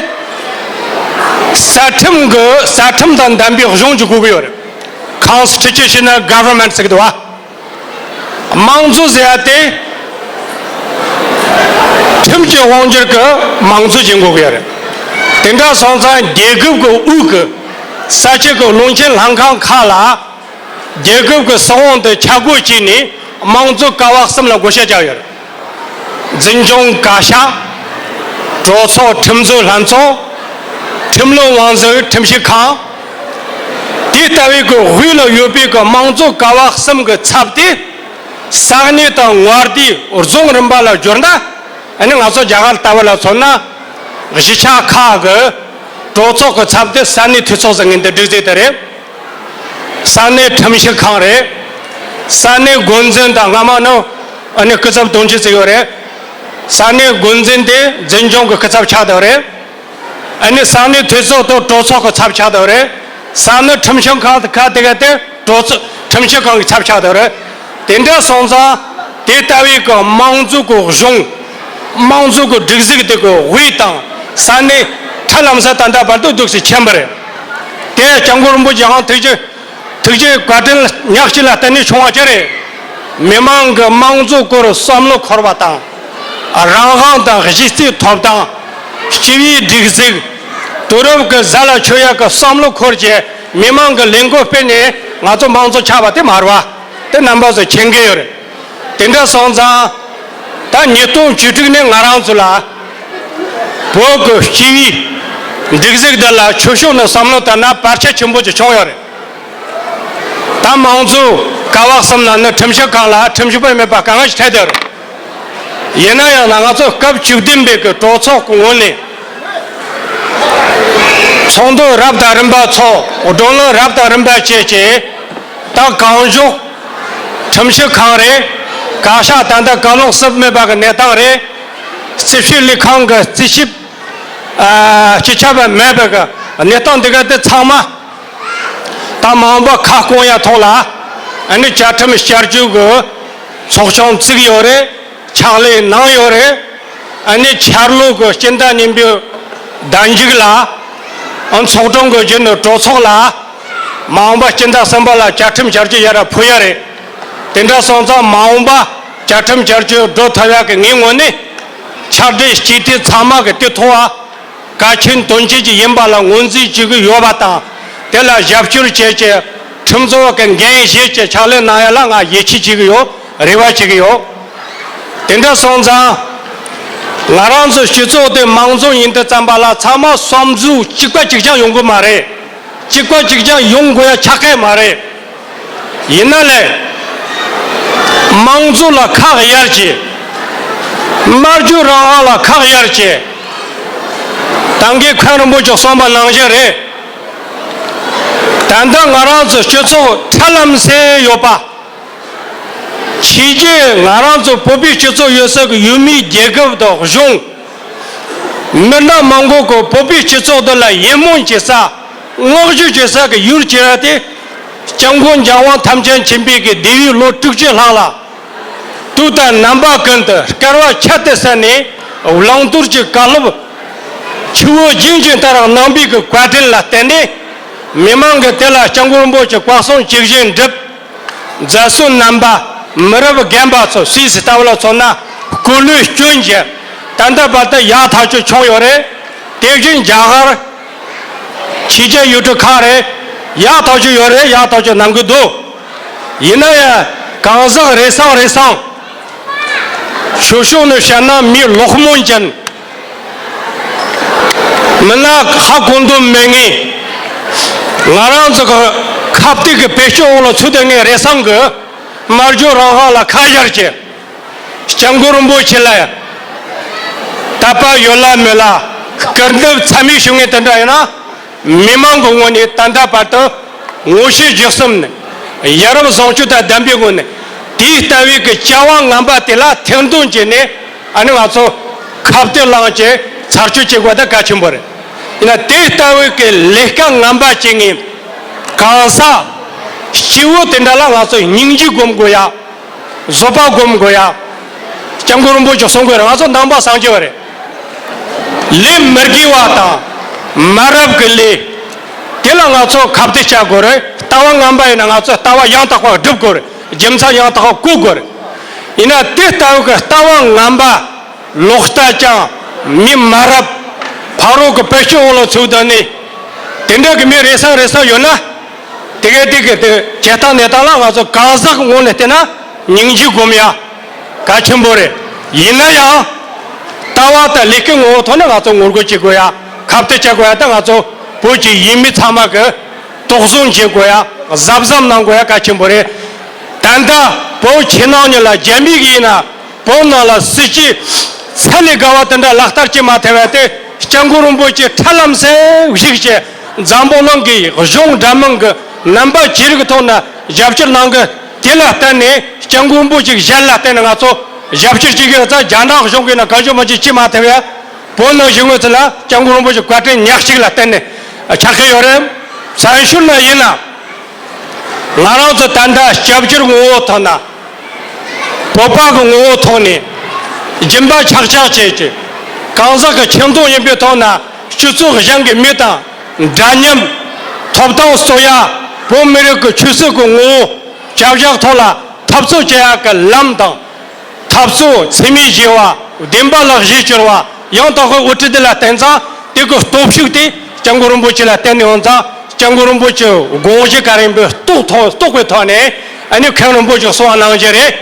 རྩ་ཁྲིམས་ཀྱི། རྩ་ཁྲིམས་དང་ལྡན་པའི་གཞུང་ཅིག་དགོས་ཀྱི་ཡོད་རེད། Constitutional Government ཟེར་གྱི་འདུག་བ། དམངས་གཙོ་ཟེར་ཡ་དེ། ཁྲིམས་ཀྱི་དབང་སྒྱུར་གྱི་དམངས་གཙོ་ཅིག་དགོས་ཀྱི་ཡོད་རེད། དེ་འདྲ་སོང་ཙང་རྒྱལ་ཁབ་ཀྱི་དབུས་ཀྱི་ས་ཆ་གི་རླུང་འཕྲིན་ལྷན་ཁང་ཁག་ལ། རྒྱལ་ཁབ་ཀྱི་སྲིད་དབང་དེ་ཆ་བགོས་བྱས་ནས་དམངས་གཙོ་ཀ་བ་གསུམ་ལ་བགོ་བཤའ་བརྒྱབ་ཡོད། འཛིན་སྐྱོང་བཀའ་ཤག་གྲོས་ཚོགས། ཁྲིམས་བཟོའི་ལྷན་ཚོགས། ཁྲིམས་ལུགས་དབང་འཛིན་ཁྲིམས་ཞིབ་ཁང་། དེ་ལྟ་བུའི་གི་དབུས་ལ་ཡོད་པའི་གི་དམངས་གཙོ་ཀ་བ་གསུམ་གྱི་ཚབ་དེ་ས་གནས་དང་མངའ་སྡེའི་རྫོང་རིམ་པ་ལ་བསྒྱུར་ན། ཨ་ནི་ང་ཚོ་རྒྱ་གར་ལྟ་བུ་ལ་མཚོན་ན། གཞིས་ཆགས་ཁག་གི་གྲོས་ཚོགས་ཀྱི་ཚབ་དེ་ས་གནས་འཐུས་ཚོགས་ཟེར་མཁན་དེ་སྒྲིག་འཛུགས་དེ་རེད། ས་གནས་ཁྲིམས་ཞིབ་ཁང་རེད། ས་གནས་འགོ་འཛིན་དང་སྔ་མ་ནི་ཨ་ནི་སྐུ་ཚབ་དོན་གཅོད་ཟེར་ཡོད་རེད། ས་གནས་འགོ་འཛིན་དེ་འཛིན་སྐྱོང་གི་སྐུ་ཚབ་ཆགས་བསྡད་རེད། ཨ་ནི་ས་གནས་འཐུས་ཚོགས་དང་གྲོས་ཚོགས་ཀྱི་ཚབ་ཆགས་བསྡད་རེད། ས་གནས་ཁྲིམས་ཞིབ་ཁང་ཁག་དེ་ག་དེ་གྲོས་ཚོགས། ཁྲིམས་ཞིབ་ཁང་གི་ཚབ་ཆགས་བསྡད་རེད། དེ་འདྲ་སོང་ཙང་དེ་ལྟ་བུའི་གི་དམངས་གཙོ་གི་གཞུང་། དམངས་གཙོ་གི་སྒྲིག་འཛུགས་དེ་གི་དབུས་དང་ས་གནས་ཁྲ་ལམ་ས་ད་ལྟ་བར་དུ་འདུག་སེ་ཁྱེར་བ་རེད། དེ་སྐྱབས་མགོན་རིན་པོ་ཆེ་ཡང་ཐུགས་རྗེ། ཐུགས་རྗེ་བཀའ་དྲིན་ཉག་གཅིག་ལ་བརྟེན་ནས་བྱུང་བ་ཅི་རེད། མི་མང་གི་དམངས་གཙོ་སྐོར་བསམ་བློ་འཁོར་བ་དང་། རང་དབང་དང་གཞི་རྩའི་ཐོབ་ཐང་། སྤྱི་པའི་སྒྲིག་འཛུགས། དུས་རབས་ཀྱི་གཞི་ལ་ཆོད་ཡག་གི་བསམ་བློ་འཁོར་བྱས་མི་མང་གི་ལས་འགུལ་སྤེལ་ནས་ང་ཚོ་དམངས་གཙོ་ཆགས་པ་དེ་མ་རེད་བ། དེ་རྣམ་པ་ཚོ་མཁྱེན་གྱི་ཡོད་རེད། དེ་འདྲ་སོང་ཙང་། ད་ཉིས་སྟོང་བཅུ་དྲུག་ནས་ང་རང་ཚོ་ལ་བོད་ཀྱི་སྤྱི་པའི་སྒྲིག་འཛུགས་འདི་ལ་ཆོས་ཕྱོགས་ནས་བསམ་བློ་བཏང་ན་བར་ཆད་ཆེན་པོ་ཅིག་བྱུང་ཡོད་རེད། ད་དམངས་གཙོ་ཀ་བ་གསུམ་ནང་ནས་ཁྲིམས་ཞིབ་ཁང་ལ་ཁྲིམས་ཞིབ་པ་མེད་པ་དཀའ་ངལ་ཞིག་འཕྲད་བསྡད་ཡོད་རེད། ཡིན་ན་ཡང་ན་ང་ཚོ་སྐབས་བཅུ་བདུན་པའི་གི་གྲོས་ཚོགས་ཀྱི་ངོས་ནས་ཚོགས་འདུ་རབ་དང་རིམ་པ་ཚོགས། བགྲོ་གླེང་རབ་དང་རིམ་པ་བྱས་བྱས། ད་གང་ལྕོགས་ཁྲིམས་ཞིབ་ཁང་རེད། བཀའ་ཤག་ད་ལྟ་བཀའ་བློན་གསུམ་མེད་པ་གི་གནས་སྟངས་རེད། རྩིས་ཞིབ་ལས་ཁང་གི་རྩིས་ཞིབ། ཨ། སྤྱི་ཁྱབ་པ་མེད་པ་གི་གནས་སྟངས་འདི་ག་དེ་ཚང་མ། ད་མ་འོངས་པ་ཁ་སྐོང་ཡ་ཐོག་ལ་ཨ་ནི་བཅའ་ཁྲིམས་བསྐྱར་བཅོས་ཀྱི་ཚོགས་ཆུང་བཙུགས་ཡོད་རེད། ཕྱག་ལས་གནང་ཡོད་རེད། ཨ་ནི་འཆར་ལོ་གི་སྤྱི་ཟླ་གཉིས་པའི་ཟླ་མཇུག་ལ་ཨ་ཚོགས་དྲུང་གི་རྒྱུན་ནས་གྲོས་ཚོགས་ལ་མ་འོངས་པ་སྤྱི་ཟླ་གསུམ་པ་ལ་བཅའ་ཁྲིམས་བསྐྱར་བཅོས་ཡར་ཕུལ་ཡ་རེད། དེ་འདྲ་སོང་ཙང་མ་འོངས་པ་བཅའ་ཁྲིམས་བསྐྱར་བཅོས་འགྲོ་ཐུབ་ཡ་གི་ངའི་ངོས་ནས་ཕྱག་སྦྲེལ་སྤྱི་འཐུས་ཚང་མ་གི་དེ་ཐོག་ཨ། གལ་ཆེན་དོན་ཆེན་ཅིག་ཡིན་པ་ལ་ངོས་འཛིན་བྱེད་ཀྱི་ཡོད་པ་དང་། དེ་ལ་རྒྱབ་སྐྱོར་བྱེད་ཀྱི་ཁྲིམས་བཟོ་བ་གི་འགན་བཞེས་ཀྱི་ཕྱག་ལས་གནང་ཡ་ལ་ང་ཡིད་ཆེས་བྱེད་ཀྱི་ཡོད། རེ་བ་བྱེད་ཀྱི་ཡོད། དེ་འདྲ་སོང་ཙང་། ང་རང་ཚོ་སྤྱི་ཚོགས་དེ་དམངས་གཙོ་ཡིན་དུས་ཙམ་པ་ལ་ཚང་མ་བསམ་ཚུལ་གཅིག་པ་གཅིག་རྐྱང་ཡོང་གི་མ་རེད། གཅིག་པ་གཅིག་རྐྱང་ཡོང་དགོས་ཡ་ཆགས་ཀྱི་མ་རེད། ཡིན་ན་ལས། དམངས་གཙོ་ལ་ཁག་ཡར་བྱས། སྨྲ་བརྗོད་རང་དབང་ལ་ཁག་ཡར་བྱས། ད་གིན་མཁན་རིན་པོ་ཆེ་གསུངས་པ་ནང་བཞིན་རེད། ད་ལྟ་ང་རང་ཚོ་སྤྱི་ཚོགས་ཁྲ་ལམ་སེ་ཡོད་པ། ཕྱི་རྒྱལ་ང་རང་ཚོ་བོད་པའི་སྤྱི་ཚོགས་ཡོད་ས་གི་ཡུལ་མི་རྒྱལ་ཁབ་དང་གཞུང་། མི་སྣ་མང་པོ་གི་བོད་པའི་སྤྱི་ཚོགས་འདི་ལ་ཡིད་སྨོན་བྱེད་ས། བསྔགས་བརྗོད་བྱེད་ས་གི་ཡུལ་ཅིག་ར་དེ། སྐྱབས་མགོན་རྒྱལ་དབང་ཐམས་ཅད་མཁྱེན་པའི་གི་འདས་པའི་ལོ་དྲུག་ཅུ་ལྷག་ལ། དུས་དང་རྣམ་པ་ཀུན་ཏུ་བསྐལ་པ་ཆད་དུ་བསད་ནས་བླང་དོར་གྱི་བཀའ་སློབ། ཆུ་བོ་རྒྱུན་གྱི་ལྟར་གནང་བའི་གི་བཀའ་དྲིན་ལ་བརྟེན་ནས། མི་མང་གི་དེ་ལ་སྐྱབས་མགོན་རིན་པོ་ཆེ་བཀའ་གསུང་ཇི་བཞིན་འགྲུབ། མཛད་སྲོལ་རྣམ་པ། མི་རབས་རྒན་པ་ཚོ་སུད་སི་ལྟ་བུ་ལ་མཚོན་ན་སྐུ་ལུས་སྐྱོན་གྱི་ད་ལྟ་བར་དུ་ཡག་ཐག་ཆོད་བྱུང་ཡོད་རེད། དེ་བཞིན་རྒྱ་གར་ཕྱི་རྒྱལ་ཡུལ་གྲུ་ཁག་རེད། ཡག་ཐག་ཆོད་ཡོད་རེད། ཡག་ཐག་ཆོད་གནང་གི་འདུག་ཡིན་ན་ཡང་གང་ཟག་རེ་ཟུང་རེ་ཟུང་། ཆོས་ཕྱོགས་ནས་བཤད་ན་མི་ལོག་སྨོན་ཅན། མི་ན་ཧ་གོ་འདོད་མེད་ངེས། ང་རང་ཚོ་གི་ཁ་གཏད་ཀྱི་བེད་སྤྱོད་འོག་ལ་ཚུད་དེ་ངས་རེ་ཟུང་གི་སྨྲ་བརྗོད་རང་དབང་ལ་ཁ་བཞར་གྱི། སྐྱབས་མགོན་རིན་པོ་ཆེ་ལ་དད་པ་ཡོད་ལ་མེད་ལ་སྐུར་འདེབས་ཚད་མེད་ཞུ་མཁན་དེ་འདྲ་ཡིན་ན། མི་མང་གི་ངོས་ནས་ད་ལྟ་བར་དུ་ངོ་ཤེས་བརྗེ་གསུམ་ནས་ཡ་རབས་བཟང་སྤྱོད་དང་ལྡན་པའི་ངོས་ནས་དེའི་ལྟ་བའི་གི་བྱ་བ་ངན་པ་དེ་ལ་ཐེར་འདོན་བྱས་ནས་ཨ་ནི་ང་ཚོ་ཁ་གཏད་བླངས་བྱས་ཚར་གཅོད་བྱེད་དགོས་ད་གལ་ཆེན་པོ་རེད། ཡིན་ན་དེའི་ལྟ་བའི་གི་ལས་ཀ་ངན་པ་བྱེད་མཁན་གང་ཟག་སྐྱེ་བོ་དེ་འདྲ་ལ་ང་ཚོ་སྙིང་རྗེ་སྒོམ་དགོས་ཡ། བཟོད་པ་སྒོམ་དགོས་ཡ། སྐྱབས་མགོན་རིན་པོ་ཆེ་གསུང་དགོས་རེད། ང་ཚོ་ནང་པ་སངས་རྒྱས་པ་རེད། ལས་མི་དགེ་བ་དང་མ་རབས་ཀྱི་ལས། དེ་ལ་ང་ཚོ་ཁ་གཏད་བྱ་དགོས་རེད། ལྟ་བ་ངན་པ་ཡིན་ན་ང་ཚོ་ལྟ་བ་ཡང་དག་པ་སྒྲུབ་དགོས་རེད། རྒྱུ་མཚན་ཡང་དག་པ་བཀོད་དགོས་རེད། ཡིན་ན་དེ་ལྟ་བུ་གི་ལྟ་བ་ངན་པ་ལོག་ལྟ་ཅན་མི་མ་རབས་ཕ་རོལ་གྱི་བེད་སྤྱོད་འོག་ལ་ཚུད་བསྡད་ནས་དེ་འདྲ་གི་མི་རེ་ཟུང་རེ་ཟུང་ཡོད་ན། དེ་གས་དེ་གི་དེ་བྱེད་སྟངས་གནས་སྟངས་ལ་ང་ཚོ་གང་ཟག་གི་ངོས་ནས་བལྟས་ན་སྙིང་རྗེ་སྒོམ་ཡ་གལ་ཆེན་པོ་རེད། ཡིན་ན་ཡང་ལྟ་བ་དང་ལས་ཀའི་ངོ་བོ་ཐོག་ནས་ང་ཚོ་ངོ་རྒོལ་བྱེད་དགོས་ཡ། ཁ་གཏད་བྱེད་དགོས་ཡ། ད་ང་ཚོ་བོད་ཀྱི་ཡུལ་མི་ཚང་མ་གི་དོགས་ཟོན་བྱེད་དགོས་ཡ། གཟབ་གཟབ་གནང་དགོས་ཡ་གལ་ཆེན་པོ་རེད། ད་ལྟ་བོད་ཕྱི་ནང་གཉིས་ལ་རྒྱ་མི་གི་ཡིན་ན། བོད་ནང་ལ་སྲིད་ཇུས་ཚད་ལས་བརྒལ་བ་དེ་འདྲ་ལག་བསྟར་བྱེད་མ་ཐུབ་པ་དེ་སྐྱབས་མགོན་རིན་པོ་ཆེ་ཁྲ་ལམ་སེ་བཞུགས་བྱས་འཛམ་བུ་གླིང་གི་གཞུང་འདྲ་མིན་གྱི་རྣམ་པ་ཅི་རིགས་ཐོག་ནས་རྒྱབ་སྐྱོར་གནང་གི། དེ་ལ་བརྟེན་ནས་སྐྱབས་མགོན་རིན་པོ་ཆེ་གི་ཞལ་ལ་བརྟེན་ནས་ང་ཚོ་རྒྱབ་སྐྱོར་བྱེད་ཀྱི་ཡོད་ཙང་། རྒྱ་ནག་གཞུང་གིས་ན་གང་བྱུང་མང་བྱུང་བྱེད་མ་ཐུབ་པས། བོད་ནང་བཞུགས་མི་ཚོ་ལ་སྐྱབས་མགོན་རིན་པོ་ཆེ་བཀའ་དྲིན་ཉག་གཅིག་ལ་བརྟེན་ནས་ཆགས་ཀྱི་ཡོད་རེད། བཙན་བྱོལ་ནང་ཡིན་ན། ང་རང་ཚོ་ད་ལྟ་སྐྱབས་བཅོལ་ངོ་བོ་ཐོག་ན། བོད་པ་གི་ངོ་བོ་ཐོག་ནས་སྦྱིན་པ་ཆག་ཆག་བྱས་ཀྱི། གང་ཟག་གི་ཁྱིམ་ཚང་ཡིན་པའི་ཐོག་ན་སྤྱི་ཚོགས་གཞན་གྱི་མི་དང་འདྲ་མཉམ། ཐོབ་ཐང་རྩོད་ཡ། བོད་མི་རིགས་ཀྱི་ཆོས་སྲིད་ཀྱི་ངོ་བོ་བྱ་བཞག་ཐོག་ལ་འཐབ་རྩོད་བྱེད་ཡ་གི་ལམ་དང་། འཐབ་རྩོད་འཚེ་མེད་ཞི་བ། བདེན་པ་ལ་གཞི་བཅོལ་བ། ཡང་དག་པའི་དབུ་ཁྲིད་འདི་ལ་བརྟེན་ཙང་། དེ་གི་སྟོབས་ཤུགས་དེ་སྐྱབས་མགོན་རིན་པོ་ཆེ་ལ་བརྟེན་ནས་ཡོང་ཙང་། སྐྱབས་མགོན་རིན་པོ་ཆེ་དགོངས་གཞི་ག་རེ་ཡིན་པའི་རྟོགས་ཐོག་རྟོགས་པའི་ཐོག་ནས། ཨ་ནི་མཁན་རིན་པོ་ཆེ་གསུང་བ་གནང་བཞིན་རེད།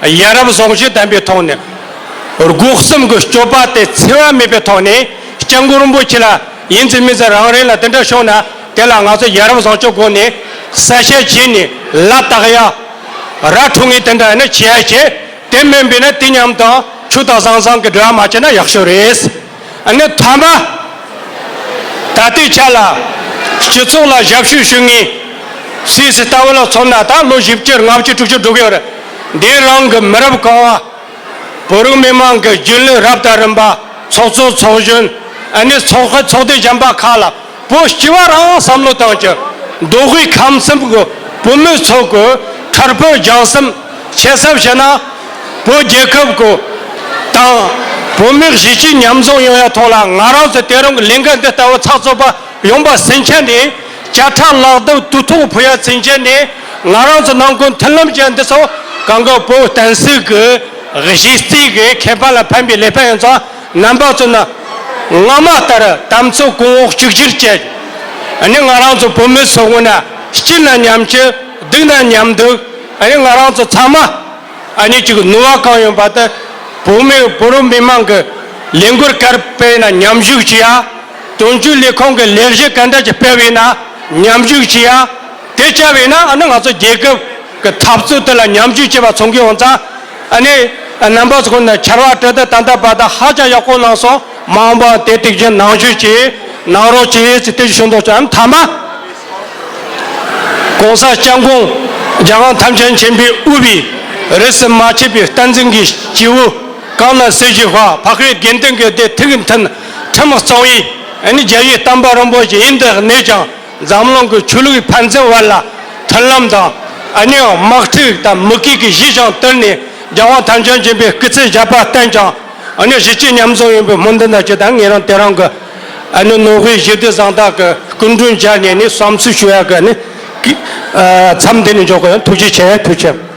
ཡ་རབས་བཟང་སྤྱོད་ལྡན་པའི་ཐོག་ནས། སྒོ་གསུམ་གྱི་སྤྱོད་པ་དེ་འཚེ་བ་མེད་པའི་ཐོག་ནས་སྐྱབས་མགོན་རིན་པོ་ཆེ་ལ་ཡིན་ཙི་མིན་ཙི་རང་རེ་ལ་དེ་འདྲ་བྱུང་ན། དེ་ལ་ང་ཚོ་ཡ་རབས་བཟང་སྤྱོད་སྒོ་ནས་གསལ་བཤད་བྱས་ནས་ལ་བཏགས་ཡ། ར་འཕྲོད་ངེས་དེ་འདྲ་ནི་བྱེད་ཡ་བྱེད། དེ་མིན་པས་ན་དེ་མཉམ་དུ་ཆོས་དང་ཟང་ཟིང་གི་འབྲེལ་བ་མ་བྱས་ན་ཡག་ཤོས་རེད། ཨ་ནི་ཐ་མ། ད་ལྟའི་ཆ་ལ་སྤྱི་ཚོགས་ལ་ཞབས་ཞུ་ཞུ་མཁན་སུད་སི་ལྟ་བུ་ལ་མཚོན་ན། ད་ལོ་བཞི་བཅུ་ལྔ་བཅུ་དྲུག་ཅུ་འགྲོ་གི་ཡོད་རེད། འདི་རང་གི་མི་རབས་གང་བ། བོད་རིགས་མི་མང་གི་རྒྱུན་ལས་རབ་དང་རིམ་པ། ཚོགས་གཙོ་ཚོགས་གཞོན། ཨ་ནི་ཚོགས་ཚོགས་སྡེ་གཞན་པ་ཁག་ལ། བོད་སྤྱི་བ་རང་བསམ་བློ་བཏང་ཅིང་། མདོ་དབུས་ཁམས་གསུམ་གྱི་བོད་མི་ཚོ་གི་མཁར་དཔོན་རྒྱང་གསུམ་ཆེ་ཚབ་བྱས་ན། བོད་རྒྱལ་ཁབ་ཀྱི་དང་བོད་མི་གཞིས་བྱེས་མཉམ་འཛོམས་ཡོང་ཡ་ཐོག་ལ། ང་རང་ཚོ་དེ་རིང་གི་ལས་འགན་འདི་ལྟ་བུ་ཚགས་ཚུད་པ་ཡོང་བ་ཟིན་ཆ་ནས། བཅད་ཁྲ་ལག་བརྡབ་དུས་ཐོག་ཕུལ་ཡ་ཟིན་ཆ་ནས། ང་རང་ཚོ་ནང་ཁུལ་མཐུན་ལམ་ཅན་འདི་ཚོ་གང་ག་བོད་བསྟན་སྲིད་ཀྱི་གཞི་རྩའི་གི་ཁེ་ཕན་ལ་ཕན་པའི་ལས་ཕན་ཡིན་ཙང་། རྣམ་པ་ཚོ་ནི་སྔ་མ་ལྟར་དམ་ཚིག་གོང་འོག་གཅིག་གྱུར་བྱས། ཨ་ནི་ང་རང་ཚོ་བོད་མི་ཚོ་ངོས་ནས་སྐྱིད་ན་མཉམ་སྐྱིད། སྡུག་ན་མཉམ་སྡུག་ཨ་ནི་ང་རང་ཚོ་ཚང་མ་ཨ་ནི་གཅིག་ནུས་པ་གང་ཡོད་པ་དེ་བོད་མི་བོད་རིགས་མི་མང་གི་ལས་འགུལ་ག་རེ་སྤེལ་ན་མཉམ་ཞུགས་བྱེད་ཡ། དོན་གཅོད་ལས་ཁུངས་ཀྱི་ལས་གཞི་ག་འདྲ་ཅིག་སྤེལ་བ་ཡིན་ན་མཉམ་ཞུགས་བྱེད་ཡ། དེ་བྱས་པ་ཡིན་ན་ཨ་ནི་ང་ཚོ་རྒྱལ་ཁབ་ཀྱི་འཐབ་རྩོད་དེ་ལ་མཉམ་ཞུགས་བྱེད་པ་མཚོན་གྱི་ཡོང་ཙང་། ཨ་ནི་རྣམ་པ་ཚོ་ནས་ཕྱར་བ་གྲུ་འདེགས་ད་ལྟ་བར་དུ་ཧ་ཅང་ཡག་པོ་གནང་སོང་། མ་འོངས་པ་དེ་དེ་བཞིན་གནང་ཤོག་ཅེས་གནང་རོགས་ཅེས་ཟེར་དེ་ཞུ་འདོད་བྱུང་། ཐ་མ། གོང་ས་སྐྱབས་མགོན་རྒྱལ་དབང་ཐམས་ཅད་མཁྱེན་པས་དབུས་པའི་རིས་སུ་མ་ཆད་པའི་བསྟན་འཛིན་གྱི་སྐྱེས་བུ། གང་ན་སྲས་ཀྱི་དཔལ། འཕགས་པའི་དགེ་འདུན་གྱི་སྡེ། ཐུགས་མཐུན་ཁྲིམས་གཙང་བའི་ཨ་ནི་རྒྱལ་བའི་བསྟན་པ་རིན་པོ་ཆེ་ཡུན་དུ་གནས་ཀྱང་། འཛམ་གླིང་གི་ཆོས་ལུགས་ཕན་ཚུན་བར་ལ་མཐུན་ལམ་དང་། ཨ་ནི་ཡང་དམག་འཁྲུག་དང་མུ་གེ་གི་གཞི་ཞིག་བཏུལ་ནས། རྒྱལ་དབང་ཐམས་ཅད་མཁྱེན་པའི་སྐུ་ཚེ་ཞབས་པད་བརྟན་ཅིང་། ཨ་ནི་གཞིས་བྱེས་མཉམ་འཛོམས་ཡོང་བའི་སྨོན་འདུན་དང་བཅས་དང་། ངེད་རང་དེ་རིང་གི་ཨ་ནི་ནོར་ཝེ་གཞིས་སྡོད་གཟེངས་རྟགས་ཀྱི་སྐུ་མགྲོན་མཇལ་ནས་ནི་བསམ་ཚུལ་ཞུ་ཡག་གི་ནི་མཚམས་འདི་ནས་འཇོག་གི་ཡིན། ཐུགས་རྗེ་ཆེ། ཐུགས་རྗེ་ཆེ།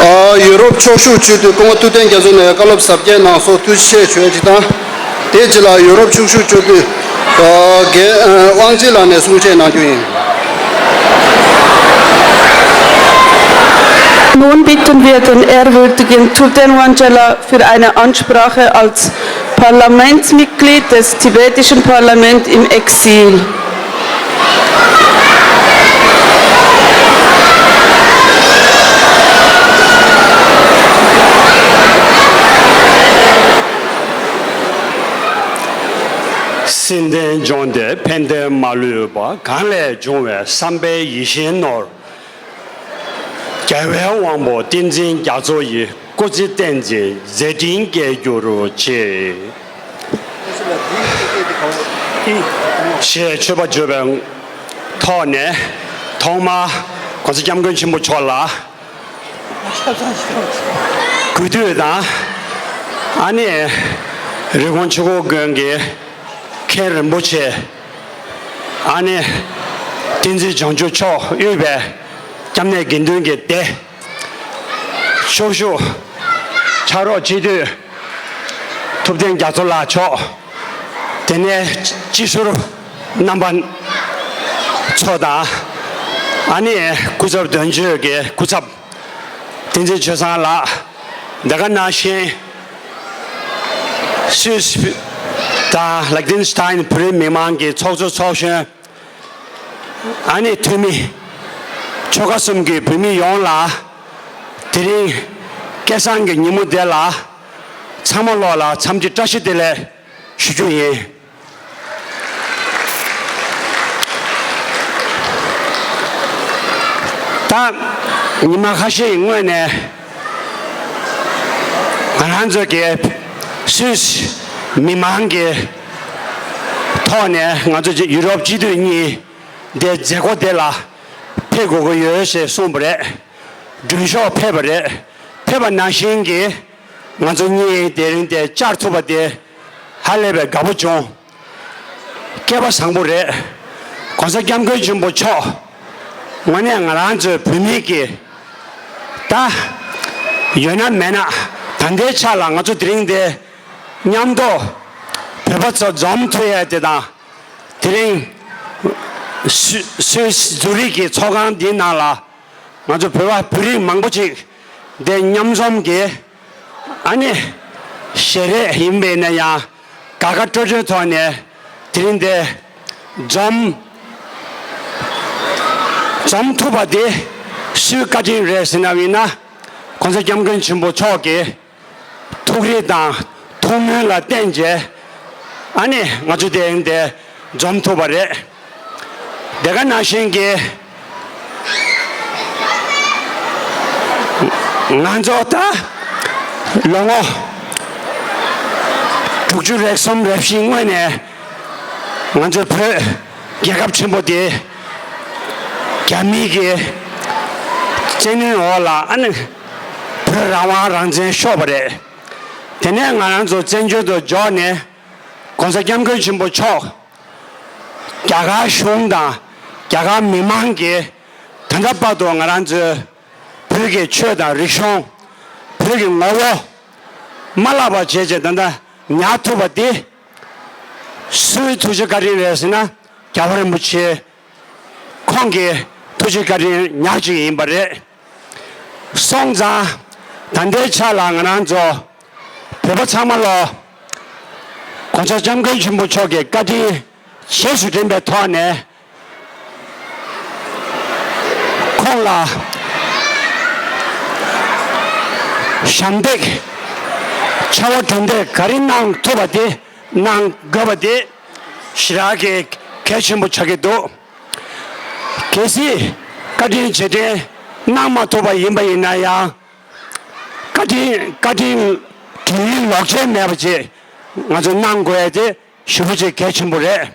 ཨ། ཡུ་རོབ་ཕྱོགས་བཞུགས་སྤྱི་འཐུས་སྐུ་ངོ་ཐུབ་བསྟན་རྒྱ་མཚོ་ནས་བཀའ་སློབ་ཟབ་རྒྱས་གནང་སོང་། ཐུགས་རྗེ་ཆེ་ཞུ་ཡ་གཅིག་དང་། དེའི་རྗེས་ལ་ཡུ་རོབ་ཕྱོགས་བཞུགས་སྤྱི་འཐུས་རྒན་དབང་ཆེན་ལགས་ནས་གསུང་བཤད་གནང་རྒྱུ་ཡིན། Nun bitten wir den ehrwürdigen Tupten Wanjala für eine Ansprache als Parlamentsmitglied des tibetischen Parlaments im Exil. སྲིད་དོན་སྦྱོང་སྟེ་ཕན་བདེ་མ་ལུས་པ། གང་ལས་བྱུང་བའི་བསམ་པའི་ཡིད་བཞིན་ནོར། རྒྱལ་བའི་དབང་པོ་བསྟན་འཛིན་རྒྱ་མཚོ་ཡི། སྐུ་ཚེ་བརྟན་ཅིང་མཛད་འཕྲིན་རྒྱས་གྱུར་ཅིག། ཞེས་མཆོད་པ་བརྗོད་པའི་ཐོག་ནས། ཐོག་མར་༸གོང་ས་༸སྐྱབས་མགོན་ཆེན་པོ་མཆོག་ལ་གུས་འདུད་དང་། ཨ་ནི་རི་ཀོན་ཆོས་འཁོར་དགོན་གྱི་མཁན་རིན་པོ་ཆེ། ཨ་ནི་བསྟན་འཛིན་བྱང་ཆུབ་མཆོག་དབུས་པའི་སྐྱབས་གནས་དགེ་འདུན་གྱི་སྡེ། ཕྱོགས་བཞུགས་ཕྱག་རོགས་སྤྱི་འཐུས་ཐུབ་བསྟན་རྒྱ་མཚོ་ལགས་མཆོག། དེ་ནས་སྤྱི་ཟུར་རྣམ་པ་ཚོ་དང་། ཨ་ནི་སྐུ་ཚབ་དོན་གཅོད་ཀྱི་སྐུ་ཚབ་བསྟན་འཛིན་ཆོས་བཟང་ལགས། དེ་ག་ནང་བཞིན་སུད་སི་དང་ལིག་ཏེན་སི་ཐན་བོད་རིགས་མི་མང་གི་ཚོགས་གཙོ་ཚོགས་གཞོན། ཨ་ནི་འཐུས་མི། ཆོལ་ཁ་གསུམ་གྱི་བོད་མི་ཡོངས་ལ། དེ་རིང་སྐལ་བཟང་གི་ཉིན་མོ་འདི་ལ། ཚང་མ་ལོག་ལ་འཚམས་འདྲི་བཀྲ་ཤིས་བདེ་ལེགས་ཞུ་རྒྱུ་ཡིན། ད་ཉི་མ་ཁ་ཤས་སྔོན་ནས་ང་རང་ཚོ་གི་སུད་སི་མི་མང་གི་ཐོག་ནས་ང་ཚོ་ཡུ་རོབ་སྤྱི་འཐུས་གཉིས་འདི་མཛད་སྒོ་འདི་ལ་ཕེབས་དགོས་ཀྱི་ཡོད་ཞེས་གསུངས་པ་རེད། མགྲོན་ཤོག་ཕེབས་པ་རེད། ཕེབས་པ་ནང་བཞིན་གྱི་ང་ཚོ་གཉིས་དེ་རིང་དེ་བཅར་ཐུབ་པ་དེ་ཧ་ལས་པའི་དགའ་པོ་བྱུང་། སྐལ་པ་བཟང་པོ་རེད། ༸གོང་ས་༸སྐྱབས་མགོན་ཆེན་པོ་མཆོག་དངོས་གནས་ང་རང་ཚོའི་བོད་མི་གི་ད་ཡོད་ན་མེད་ན་ད་ལྟའི་ཆ་ལ་ང་ཚོ་དེ་རིང་དེ་མཉམ་དུ་བོད་པ་ཚོ་འཛོམས་ཐུབ་ཡས་དེ་དང་། དེ་རིང་སུད་སུད་སི་ཛུ་རིག་གི་ཚོགས་ཁང་འདིའི་ནང་ལ་ང་ཚོ་བོད་པ་བོད་རིགས་མང་པོ་ཅིག་འདིར་མཉམ་འཛོམས་ཀྱིས། ཨ་ནི་ཞལ་རས་ཡིན་པས་ན་ཡང་དགའ་དགའ་སྤྲོ་སྤྲོའི་ཐོག་ནས་དེ་རིང་འདིར་འཛོམས་འཛོམས་ཐུབ་པ་དེ་སུའི་བཀའ་དྲིན་རེད་ཟེར་ན། ཡིན་ན་༸གོང་ས་༸སྐྱབས་མགོན་ཆེན་པོ་མཆོག་གི་ཐུགས་རེ་དང་ཐུགས་སྨོན་ལ་བརྟེན་བྱས། ཨ་ནི་ང་ཚོ་དེ་རིང་འདིར་འཛོམས་ཐུབ་པ་རེད། དེ་ག་ནང་བཞིན་གྱི་ང་ཚོ་ད་ལོ་ངོ་དྲུག་ཅུ་རེ་གསུམ་རེ་བཞི་སྔོན་ནས་ང་ཚོ་བོད་རྒྱལ་ཁབ་ཆེན་པོ་དེ་རྒྱ་མི་གི་བཙན་གནོན་འོག་ལ། ཨ་ནི་བོད་རང་དབང་རང་བཙན་ཤོར་བ་རེད། དེ་ནས་ང་རང་ཚོ་བཙན་བྱོལ་དུ་འབྱོར་ནས་༸གོང་ས་༸སྐྱབས་མགོན་ཆེན་པོ་མཆོག་རྒྱ་གར་གཞུང་དང་རྒྱ་གར་མི་མང་གིས་ད་ལྟ་བར་དུ་ང་རང་ཚོའི་བོད་ཀྱི་ཆོས་དང་རིག་གཞུང་། བོད་ཀྱི་ངོ་བོ་མ་བརླག་པ་བྱས་བྱས་ད་ལྟ་ཉར་ཐུབ་པ་འདི། སུའི་ཐུགས་རྗེ་བཀའ་དྲིན་རེད་ཟེར་ན། རྒྱལ་བ་རིན་པོ་ཆེ་ཁོང་གི་ཐུགས་རྗེ་བཀའ་དྲིན་ཉག་གཅིག་ཡིན་པ་རེད། སོང་ཙང་ད་ལྟའི་ཆ་ལ་ང་རང་ཚོ་བོད་པ་ཚང་མ་ལོ་༸གོང་ས་༸སྐྱབས་མགོན་ཆེན་པོ་མཆོག་གི་བཀའ་དྲིན་རྗེས་སུ་དྲན་པའི་ཐོག་ནས། ཁོང་ལ་ཞབས་འདེགས་ཕྱར་བ་གྲུ་འདེགས་ག་རེ་གནང་ཐུབ་པ་དེ་གནང་དགོས་པ་དེ་ཞེ་དྲག་གི་གལ་ཆེན་པོ་ཆགས་ཀྱི་འདུག་གལ་སྲིད་བཀའ་དྲིན་རྗེས་དྲན་གནང་མ་ཐུབ་པ་ཡིན་པ་ཡིན་ན་ཡང་། བཀའ་དྲིན་བཀའ་དྲིན་དྲིན་ལན་ལོག་འཇལ་མེད་པ་ཅིག་ང་ཚོ་གནང་དགོས་ཡ་དེ་ཞེ་པོ་ཅིག་གལ་ཆེན་པོ་རེད།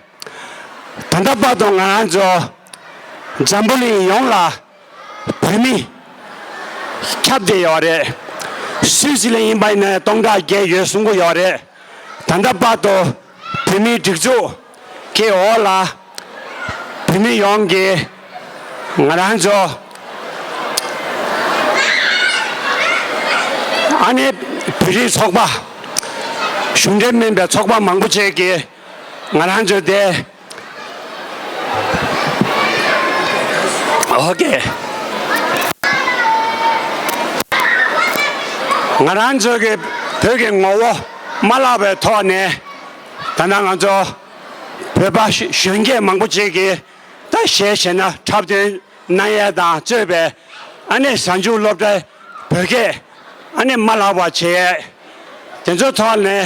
ད་ལྟ་བར་དུ་ང་རང་ཚོ་འཛམ་བུ་གླིང་ཡོངས་ལ་བོད་མི་ཁྱབ་བསྡད་ཡོད་རེད། སུད་སི་ལ་ཡིན་པ་ཡིན་ན་སྟོང་ཕྲག་བརྒྱད་ཡོད་གསུང་གི་ཡོད་རེད། ད་ལྟ་བར་དུ་བོད་མིའི་སྒྲིག་འཛུགས་ཀྱི་འོག་ལ་བོད་མི་ཡོངས་ཀྱིས་ང་རང་ཚོ་ཨ་ནི་བོད་རིགས་ཚོགས་པ་གཞུང་འབྲེལ་མིན་པའི་ཚོགས་པ་མང་པོ་ཅིག་གིས་ང་རང་ཚོ་དེ་ཨོ་ཀེ། ང་རང་ཚོ་གི་བོད་ཀྱི་ངོ་བོ་མ་བརླག་པའི་ཐོག་ནས་ད་ལྟ་ང་ཚོ་བོད་པ་གཞོན་སྐྱེས་མང་པོ་ཅིག་གིས་ད་གཞས་བྱས་ན་འཁྲབ་སྟོན་གནང་ཡས་དང་གཙོས་པའི་ཨ་ནི་གཟའ་མཇུག་སློབ་གྲྭའི་བོད་སྐད་ཨ་ནི་མ་བརླག་པ་བྱས་ཡས་དེ་ཚོའི་ཐོག་ནས་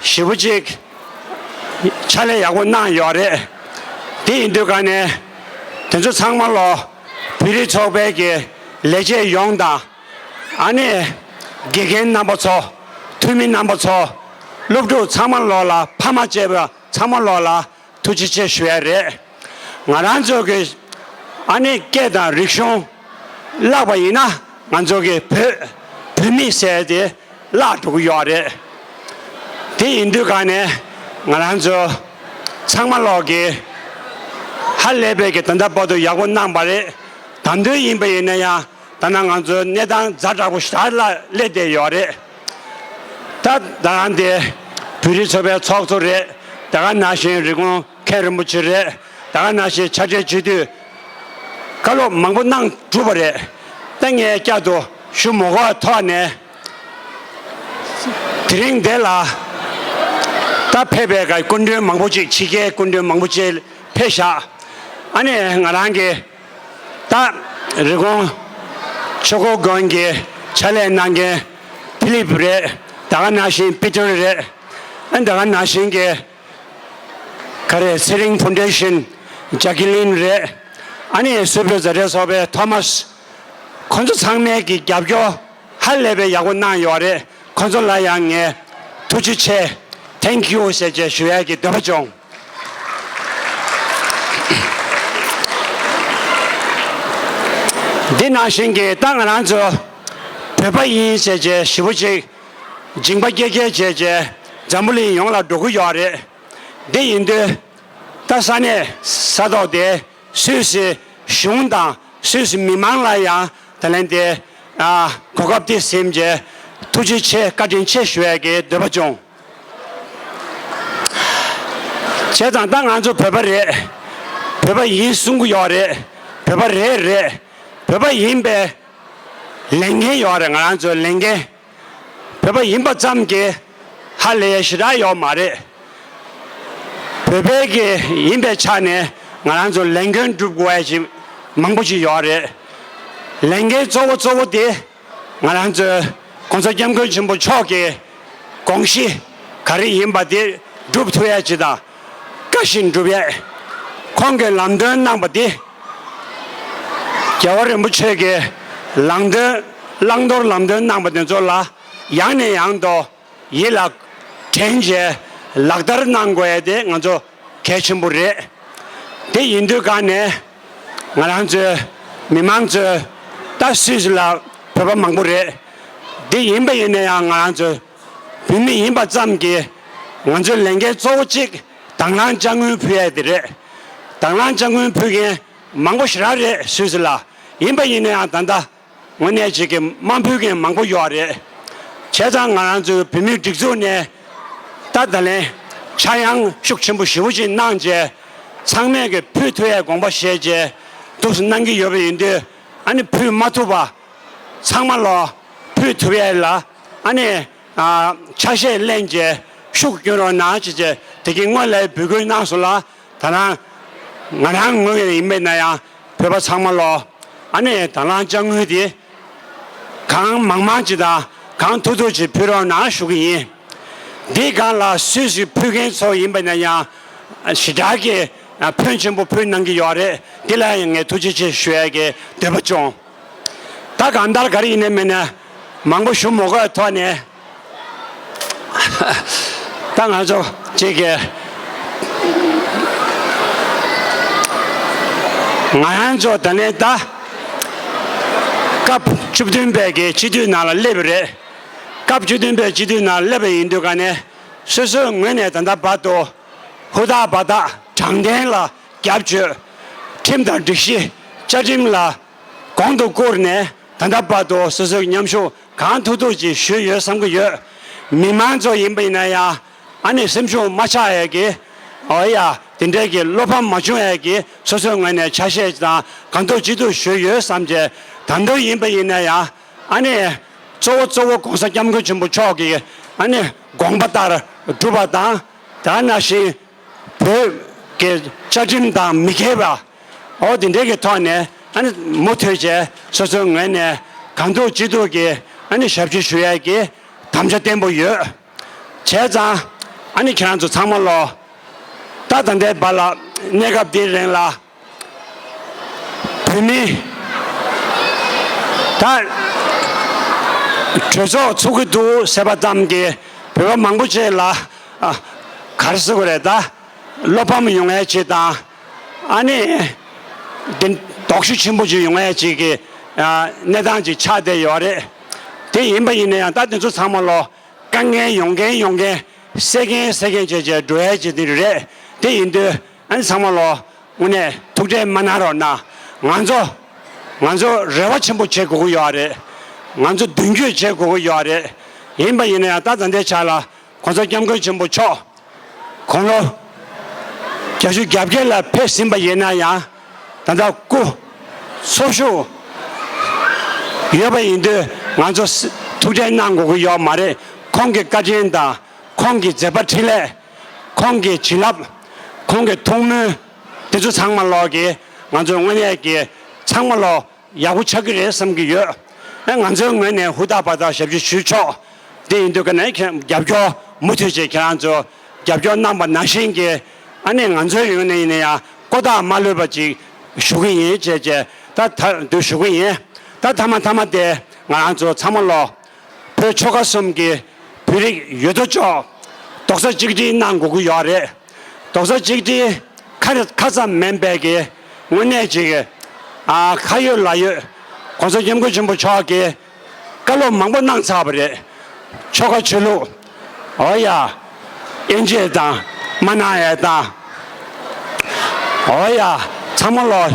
ཞེ་པོ་ཅིག་ཕྱག་ལས་ཡག་པོ་གནང་ཡོད་རེད། དེ་ཡིན་དུས་ག་ནས་དེ་ཚོ་ཚང་མ་ལོ་བོད་རིགས་ཚོགས་པའི་གི་ལས་བྱེད་ཡོངས་དང་ཨ་ནི་དགེ་རྒན་རྣམ་པ་ཚོ་འཐུས་མི་རྣམ་པ་ཚོ་སློབ་ཕྲུག་ཚང་མ་ལོ་ལ་ཕ་མ་བཅས་པ་ཚང་མ་ལོ་ལ་ཐུགས་རྗེ་ཆེ་ཞུ་ཡ་རེད། ང་རང་ཚོ་གི་ཨ་ནི་སྐད་དང་རིག་གཞུང་བརླག་པ་ཡིན་ན་ང་ཚོ་གི་བོད་བོད་མི་ཟེར་དེ་བརླག་འགྲོ་གི་ཡོད་རེད། དེ་ཡིན་དུས་ག་ནས་ང་རང་ཚོ་ཚང་མ་ལོག་གི་ཧ་ལས་པའི་གི་ད་ལྟ་བར་དུ་ཡག་པོ་གནང་པ་རེད། དམ་དོན་ཡིན་པ་ཡིན་ན་ཡང་ད་ནང་ང་ཚོ་གནས་སྟངས་ཛ་དྲག་པོ་ཞེ་དྲག་ལ་སླེབས་བསྡད་ཡོད་རེད། ད་ད་རང་དེ་བོད་རིགས་ཚོགས་པའི་ཚོགས་གཙོ་རེད། ད་ག་ནང་བཞིན་རི་ཀོན་མཁན་རིན་པོ་ཆེ་རེད། ད་ག་ནང་བཞིན་ཕྱག་སྦྲེལ་སྤྱི་འཐུས་བཀའ་སློབ་མང་པོ་གནང་གྲུབ་པ་རེད། ད་ངས་བསྐྱར་དུ་ཞུ་མ་དགོས་པའི་ཐོག་ནས་དེ་རིང་འདི་ལ་ད་ཕེབས་པའི་སྐུ་མགྲོན་མང་པོ་ཅིག་ཕྱི་རྒྱལ་སྐུ་མགྲོན་མང་པོ་ཅིག་ཕེབས་ཤག་ཨ་ནི་ང་རང་གི་ད་རི་ཀོན་ཆོས་འཁོར་དགོན་གྱི་ཕྱག་ལས་གནང་མཁན་ཕི་ལིབ་རེད། ད་ག་ནང་བཞིན་པི་ཏར་རེད། ཨ་ནི་ད་ག་ནང་བཞིན་གྱི་ག་རེ་ཚེ་རིང་ཕའུན་ཌེ་ཤན་ཇ་ཀི་ལིན་རེད། ཨ་ནི་སུད་བོད་མཛའ་འབྲེལ་ཚོགས་པའི་ཐོ་མཱས། ཁོང་ཚོ་ཚང་མས་ཀྱི་རྒྱབ་སྐྱོར་ཧ་ལས་པའི་ཡག་པོ་གནང་ཡོད་རེད། ཁོང་ཚོ་ལ་ཡང་ངས་ཐུགས་རྗེ་ཆེ། Thank you ཟེར་བྱས་ཞུ་ཡག་གི་འདོད་པ་བྱུང་། འདི་ནང་བཞིན་གྱི་ད་ང་རང་ཚོ་བོད་པ་ཡིན་ཟེར་བྱས་ཞེ་པོ་ཅིག་སྦྱིན་པ་སྐྱེལ་སྐྱེལ་བྱས་བྱས་འཛམ་བུ་གླིང་ཡོངས་ལ་འགྲོ་གི་ཡོད་རེད། འདི་ཡིན་དུས་ད་ས་གནས་ས་ཐོག་དེ་སུད་སི་གཞུང་དང་སུད་སི་མི་མང་ལ་ཡང་ད་ལན་དེ་ཨ་གོ་སྐབས་དེ་ཟིན་བྱས་ཐུགས་རྗེ་ཆེ་བཀའ་དྲིན་ཆེ་ཞུ་ཡག་གི་འདོད་པ་བྱུང་། བྱས་ཙང་ད་ང་ཚོ་བོད་པ་རེད། བོད་པ་ཡིན་གསུང་གི་ཡོད་རེད། བོད་པ་རེད་རེད། བོད་པ་ཡིན་པའི་ལས་འགན་ཡོད་རེད། ང་རང་ཚོའི་ལས་འགན། བོད་པ་ཡིན་པ་ཙམ་གྱིས་ཧ་ལས་ཡ་ཞེ་དྲག་ཡོད་མ་རེད། བོད་པའི་གི་ཡིན་པའི་ཆ་ནས་ང་རང་ཚོ་ལས་འགན་སྒྲུབ་དགོས་ཡ་ཞིག་མང་པོ་ཞིག་ཡོད་རེད། ལས་འགན་གཙོ་བོ་གཙོ་བོ་དེ་ང་རང་ཚོའི་༸གོང་ས་༸སྐྱབས་མགོན་ཆེན་པོ་མཆོག་གི་དགོངས་གཞི་ག་རེ་ཡིན་པ་དེ་སྒྲུབ་ཐུབ་ཡ་ཅིག་དང་། བཀའ་བཞིན་སྒྲུབ་ཡས། ཁོང་གིས་ལམ་སྟོན་གནང་པ་འདི། རྒྱལ་བ་རིན་པོ་ཆེ་གིས་ལམ་སྟོན་བླང་དོར་ལམ་སྟོན་གནང་པ་འདི་ཚོ་ལ་ཡང་ནས་ཡང་དུ་ཡིད་ལ་དྲན་བྱས་ལག་བསྟར་གནང་དགོས་ཡས་དེ་ང་ཚོ་གལ་ཆེན་པོ་རེད། དེ་ཡིན་དུས་གང་ནས་ང་རང་ཚོའི་མི་མང་ཚོས་ད་སུད་སི་ལ་བོད་པ་མང་པོ་རེད། དེ་ཡིན་པ་ཡིན་ན་ཡང་ང་རང་ཚོ་བོད་མི་ཡིན་པ་ཙམ་གྱིས་ང་ཚོའི་ལས་འགན་གཙོ་བོ་གཅིག་དང་བླངས་དཔྱ་དངུལ་ཕུལ་ཡས་དེ་རེད། དང་བླངས་དཔྱ་དངུལ་ཕུལ་མཁན་མང་པོ་ཞེ་དྲག་རེད་སུད་སི་ལ། ཡིན་པ་ཡིན་ན་ཡང་ད་ལྟ་དངོས་གནས་ཅིག་གི་མ་ཕུལ་མཁན་མང་པོ་ཡོད་རེད། བྱས་ཙང་ང་རང་ཚོའི་བོད་མིའི་སྒྲིག་འཛུགས་ནས་ད་ད་ལན་ཆག་ཡང་ཤུགས་ཆེན་པོ་ཞེ་པོ་ཅིག་གནང་བྱས་ཚང་མས་ཀྱི་ཕུལ་ཐུབ་ཡས་དགོངས་པ་བཞེས་བྱས་འདུག་སེ་གནང་གི་ཡོད་པ་ཡིན་དུས་ཨ་ནི་ཕུལ་མ་ཐུབ་པ་ཚང་མ་ལོ་ཕུལ་ཐུབ་ཡས་ལ་ཨ་ནི་ཨ་ཆ་ཤས་ལེན་བྱས་ཤུགས་སྐྱོན་རོགས་གནང་བྱས་བྱས་དེ་གི་སྔོན་ལ་འབོད་སྐུལ་གནང་སོང་ལ། ད་ནང་ང་རང་ངོས་ནས་ཡིན་པས་ན་ཡང་བོད་པ་ཚང་མ་ལོ་ ཨ་ནི་དང་བླངས་དཔྱ་དངུལ་དེ་གང་མང་མང་ཅིག་དང་གང་ཐུབ་ཐུབ་ཅིག་ཕུལ་རོགས་གནང་ཞུ་གི་ཡིན། འདིའི་སྒང་ལ་སུས་ཞིག་ཕུལ་མཁན་ཚོ་ཡིན་པ་ན་ཡང་ཞེ་དྲག་གི་ཕོན་ཆེན་པོ་ཕུལ་གནང་གི་ཡོད་རེད། འདི་ལ་ཡང་ངས་ཐུགས་རྗེ་ཆེ་ཞུ་ཡ་གི་འདོད་པ་བྱུང་། ད་གང་ལྟར་ག་རེ་ཡིན་ནའི་མིན་ནའི་མང་པོ་ཞུ་མ་དགོས་ཐོག་ནས། ད་ང་ཚོ་གཅིག་གི་ང་རང་ཚོ་ད་ནས་ད་སྐབས་བཅུ་བདུན་པའི་གི་སྤྱི་འཐུས་ནང་ལ་སླེབས་པ་རེད། སྐབས་བཅུ་བདུན་པའི་སྤྱི་འཐུས་ནང་སླེབས་པ་ཡིན་དུས་ག་ནས་སོ་སོའི་ངོས་ནས་ད་ལྟ་བར་དུ་ཧུར་ཐག་འབད་ཐག་དྲང་བདེན་ལ་རྒྱབ་བཅོལ། ཁྲིམས་དང་སྒྲིག་གཞི་བཅའ་ཁྲིམས་ལ་གོང་དུ་བཀུར་ནས་ད་ལྟ་བར་དུ་སོ་སོའི་མཉམ་ཞུགས་གང་ཐུབ་ཐུབ་ཅིག་ཞུས་ཡོད་བསམ་གྱི་ཡོད། མི་མང་ཚོ་ཡིན་པ་ཡིན་ན་ཡང་ཨ་ནི་སེམས་ཤུགས་མ་ཆག་ཡས་ཀྱི། འོ་ཡ། དེ་འདྲའི་གི་བློ་ཕམ་མ་བྱུང་ཡས་ཀྱི་སོ་སོའི་ངོས་ནས་ཆ་ཤས་དང་གང་ཐུབ་ཅི་ཐུབ་ཞུས་ཡོད་བསམ་བྱས། ད་དུང་ཡིན་པ་ཡིན་ན་ཡང་ཨ་ནི་གཙོ་བོ་གཙོ་བོ་༸གོང་ས་༸སྐྱབས་མགོན་ཆེན་པོ་མཆོག་གི་ཨ་ནི་དགོངས་པ་ལྟར་སྒྲུབ་པ་དང་། དེ་ནང་བཞིན་བོད་ཀྱི་བཅའ་ཁྲིམས་དང་མི་འགལ་བ། འོ་དེ་འདྲའི་གི་ཐོག་ནས་ཨ་ནི་མུ་མཐུད་བྱས་སོ་སོའི་ངོས་ནས་གང་ཐུབ་ཅི་ཐུབ་ཀྱི་ཨ་ནི་ཞབས་ཕྱི་ཞུ་ཡས་ཀྱི་དམ་བཅའ་བརྟན་པོ་ཡོད། བྱས་ཙང་ཨ་ནི་ཁྱེད་རང་ཚོ་ཚང་མ་ལོ། ད་ད་ལྟའི་བར་ལ་གནས་སྐབས་འདིའི་རིང་ལ་བོད་མི་ད་གྲོས་ཚོགས་ཚུགས་ཀྱི་འདུག་ཟེར་བ་ཙམ་གྱིས་བོད་པ་མང་པོ་ཅིག་ལ་ཨ་ག་རེ་ཟེར་དགོས་རེད། ད་བློ་ཕམ་ཡོང་ཡས་ཅིག་དང་། ཨ་ནི་དེ་དོགས་གཞི་ཆེན་པོ་ཅིག་ཡོང་ཡས་ཅིག་གི་ཨ་གནས་སྟངས་ཅིག་ཆགས་བསྡད་ཡོད་རེད། དེ་ཡིན་པ་ཡིན་ན་ཡང་ད་དེ་ཚོ་ཚང་མ་ལོ། དཀའ་ངལ་ཡོང་མཁན་ཡོང་མཁན་སེལ་མཁན་སེལ་མཁན་བྱས་བྱས་འགྲོ་ཡ་ཅིག་དེ་རེད། དེ་ཡིན་དུས་ཨ་ནི་ཚང་མ་ལོ་དངོས་གནས་ཐུགས་ཁྲལ་མ་གནང་རོགས་གནང་། ང་ཚོ་ང་ཚོ་རེ་བ་ཆེན་པོ་བྱེད་དགོས་ཀྱི་ཡོད་རེད། ང་ཚོ་མདུན་སྐྱོད་བྱེད་དགོས་ཀྱི་ཡོད་རེད། ཡིན་པ་ཡིན་ན་ཡང་ད་ད་ལྟའི་ཆ་ལ་༸གོང་ས་༸སྐྱབས་མགོན་ཆེན་པོ་མཆོག་དགུང་ལོ་བརྒྱད་ཅུ་གྱ་བརྒྱད་ལ་ཕེབས་ཟིན་པ་ཡིན་ན་ཡང་། ད་ལྟ་སྐུ་འཚོ་བཞུགས་ཡོད་པ་ཡིན་དུས་ང་ཚོ་ཐུགས་ཁྲལ་གནང་དགོས་ཀྱི་ཡོད་མ་རེད། ཁོང་གི་བཀའ་དྲིན་དང་། ཁོང་གི་མཛད་པ་འཕྲིན་ལས། ཁོང་གི་བྱིན་རླབས། ཁོང་གི་ཐུགས་སྨོན། དེ་ཚོ་ཚང་མ་ལོག་གིས་ང་ཚོའི་དངོས་གནས་ཀྱི་ཚང་མ་ལོག་ཡག་པོ་ཆགས་ཀྱི་རེད་བསམ་གྱི་ཡོད། ཨ་ང་ཚོའི་ངོས་ནས་ཧུར་ཐག་འབད་ཐག་ཞབས་ཕྱི་ཞུ་ཆོག་དེ་ཡིན་དུས་ཀ་ནས་ཁྱེད་རྒྱབ་སྐྱོར་མུ་མཐུད་བྱས་ཁྱེད་རང་ཚོ་རྒྱབ་སྐྱོར་གནང་པ་ནང་བཞིན་གྱི་ཨ་ནི་ང་ཚོའི་ངོས་ནས་ཡིན་ན་ཡང་ཀོ་ཐག་མ་ལུས་པ་ཅིག་ཞུ་གི་ཡིན་བྱས་བྱས། ད་ད་དུང་ཞུ་གི་ཡིན། ད་མཐའ་མ་མཐའ་མ་དེ་ང་རང་ཚོ་ཚང་མ་ལོག་བོད་ཆོལ་ཁ་གསུམ་གྱི་བོད་རིགས་ཡོད་དོ་ཅོག་རྡོག་རྩ་གཅིག་སྒྲིལ་གནང་དགོས་ཀྱི་ཡོད་རེད། རྡོག་རྩ་གཅིག་སྒྲིལ་ཁ་ཁ་ཙམ་མིན་པའི་གི་དངོས་གནས་ཅིག་ཨ་ཁ་ཡོད་ལག་ཡོད་༸གོང་ས་༸སྐྱབས་མགོན་ཆེན་པོ་མཆོག་གིས་བཀའ་སློབ་མང་པོ་གནང་ཚར་བ་རེད། ཆོལ་ཁ་ཆོས་ལུགས། འོ་ཡ། དབྱེ་འབྱེད་དང་མ་གནང་ཡས་དང་། འོ་ཡ། ཚང་མ་ལོག་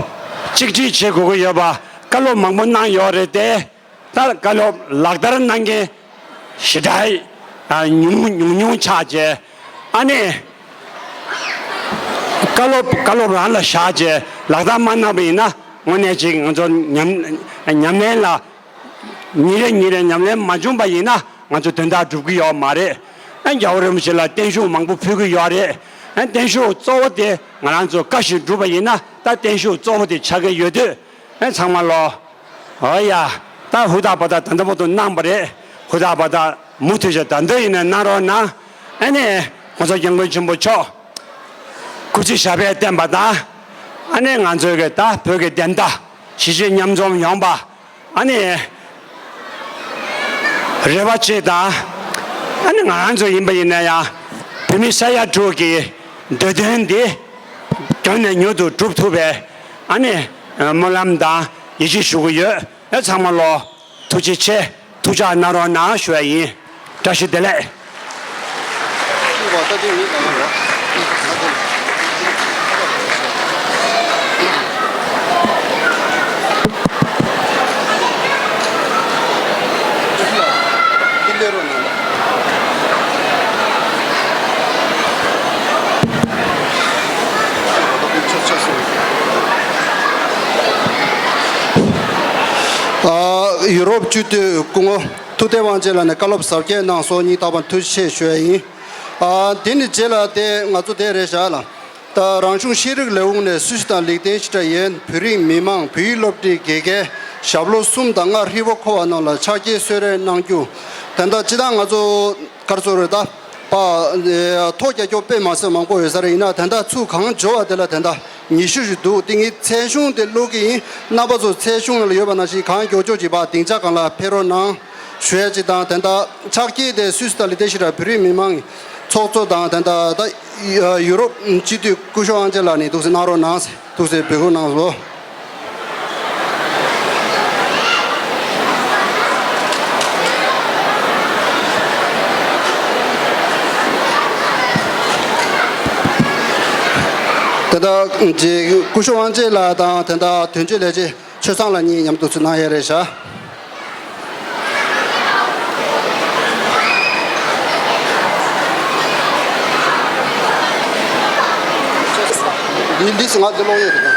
གཅིག་སྒྲིལ་བྱེད་དགོས་ཀྱི་ཡོད་པ་བཀའ་སློབ་མང་པོ་གནང་ཡོད་རེད་དེ། ད་བཀའ་སློབ་ལག་བསྟར་གནང་མཁན་ཞེ་དྲག་ཉུང་ཉུང་ཉུང་ཆགས་བྱས། ཨ་ནི་བཀའ་སློབ་བཀའ་སློབ་རང་ལ་བཞག་བྱས་ལག་བསྟར་མ་གནང་བ་ཡིན་ན་དངོས་གནས་ཅིག་ང་ཚོ་ཉམས་ཉམས་ལེན་ལ་ཉིན་རེ་ཉིན་རེ་ཉམས་ལེན་མ་བྱུང་བ་ཡིན་ན་ང་ཚོ་དོན་དག་འགྲུབ་ཀྱི་ཡོད་མ་རེད། ཨ་རྒྱལ་བ་རིན་པོ་ཆེ་ལ་བརྟན་བཞུགས་མང་པོ་ཕུལ་གྱི་ཡོད་རེད། ཨ་བརྟན་བཞུགས་གཙོ་བོ་དེ་ང་རང་ཚོ་བཀའ་བཞིན་སྒྲུབ་པ་ཡིན་ན་ད་བརྟན་བཞུགས་གཙོ་བོ་དེ་ཆགས་ཀྱི་ཡོད་དུས། ཨ་ཚང་མ་ལོ། འོ་ཡ། ད་ཧུར་ཐག་འབད་ཐག་ད་ལྟ་བར་དུ་གནང་བ་རེད། ཧུར་ཐག་འབད་ཐག་མུ་མཐུད་བྱས་ད་འདི་ཡིན་ན་གནང་རོགས་གནང་། ཨ་ནི་༸གོང་ས་༸སྐྱབས་མགོན་ཆེན་པོ་མཆོག་སྐུ་ཚེ་ཞབས་པད་བརྟན་པ་དང་། ཨ་ནི་ང་ཚོའི་གི་ད་བོད་ཀྱི་བདེན་མཐའ་གཞིས་བྱེས་མཉམ་འཛོམས་ཡོང་པ། ཨ་ནི་རེ་བ་ཆེ་དང་། ཨ་ནི་ང་རང་ཚོ་ཡིན་པ་ཡིན་ན་ཡང་བོད་མི་ས་ཡ་དྲུག་གི་འདོད་དོན་འདི་མགྱོགས་ནས་མྱུར་དུ་འགྲུབ་ཐུབ་པའི་ཨ་ནི་སྨོན་ལམ་དང་ཡིད་ཆེས་ཞུ་གི་ཡོད། ཨེ་ཚང་མ་ལོ། ཐུགས་རྗེ་ཆེ། ཐུགས་ཅག་གནང་རོགས་གནང་ཞུ་ཡ་ཡིན། བཀྲ་ཤིས་བདེ་ལེགས། ཨ། ཡུ་རོབ་སྤྱི་འཐུས་སྐུ་ངོ་ཐུབ་བསྟན་དབང་ཆེན་ལགས་ནས་བཀའ་སློབ་ཟབ་རྒྱས་གནང་སོང་། སྙིང་ཐག་པ་ཐུགས་རྗེ་ཆེ་ཞུ་ཡ་ཡིན། ཨ། དེ་ནི་རྗེས་ལ་དེ་ང་ཚོ་དེ་རེད་བཞག་ལ། ད་རང་གཞུང་ཤེས་རིག་ལས་ཁུངས་ནས་སུད་སི་དང་ལིག་ཏེན་ཤི་ཏན་ཡན་བོད་རིགས་མི་མང་བོད་ཡིག་སློབ་ཁྲིད་དགེ་རྒན་ཞབས་ལོ་གསུམ་དང་ལྔ་ཧྲིལ་པོ་འཁོར་བ་རྣམས་ལ་ཕྱག་འཁྱེར་གསོལ་རས་གནང་རྒྱུ། དེ་འདྲ་སྤྱི་བཏང་ང་ཚོ་ག་རེ་ཟེར་རེད་ད། པ། ཐོ་རྒྱག་རྒྱུ་དཔེ་མ་སྲིད་མང་པོ་ཡོད་ས་རེད། ཡིན་ན་དེ་འདྲ་ཚུར་གང་འབྱོར་བ་དེ་ལ་དེ་འདྲ་ཉི་ཤུ་ཞིག་འདུག་དེ་ངས་ཚད་གཞུང་དེ་ཀློག་གི་ཡིན། རྣམ་པ་ཚོ་ཚད་གཞུང་ལ་ཡོད་པ་ནང་བཞིན་གང་མགྱོགས་མགྱོགས་ཀྱིས་ཕར་སྡིངས་ཆ་སྒང་ལ་ཕེབས་རོགས་གནང་ཞུ་ཡ་གཅིག་དང་། དེ་འདྲ་ཕྱག་འཁྱེར་དེ་སུད་སི་དང་ལིག་ཏེན་ཤི་ཏན་བོད་རིགས་མི་མང་ཚོགས་གཙོ་དང་། དེ་འདྲ་ད་ཡུ་རོབ་སྤྱི་འཐུས་སྐུ་ཞབས་དབང་ཆེན་ལགས་ནས་འདུག་སེ་གནང་རོགས་གནང་ཟེར། ཐུགས་སྲས་འབོད་སྐུལ་གནང་སོང་། དེ་ལྟར་རྗེ་སྐུ་ཞབས་དབང་ཆེན་ལགས་དང་། དེ་ལྟར་དོན་གཅོད་ལས་བྱེད་ཆོས་བཟང་ལགས་གཉིས་མཉམ་དུ་ཚུར་གནང་ཡས་རེད་ཤག་འདི་འདི་ང་འདི་ཀློག་ཡས་རེད་ད།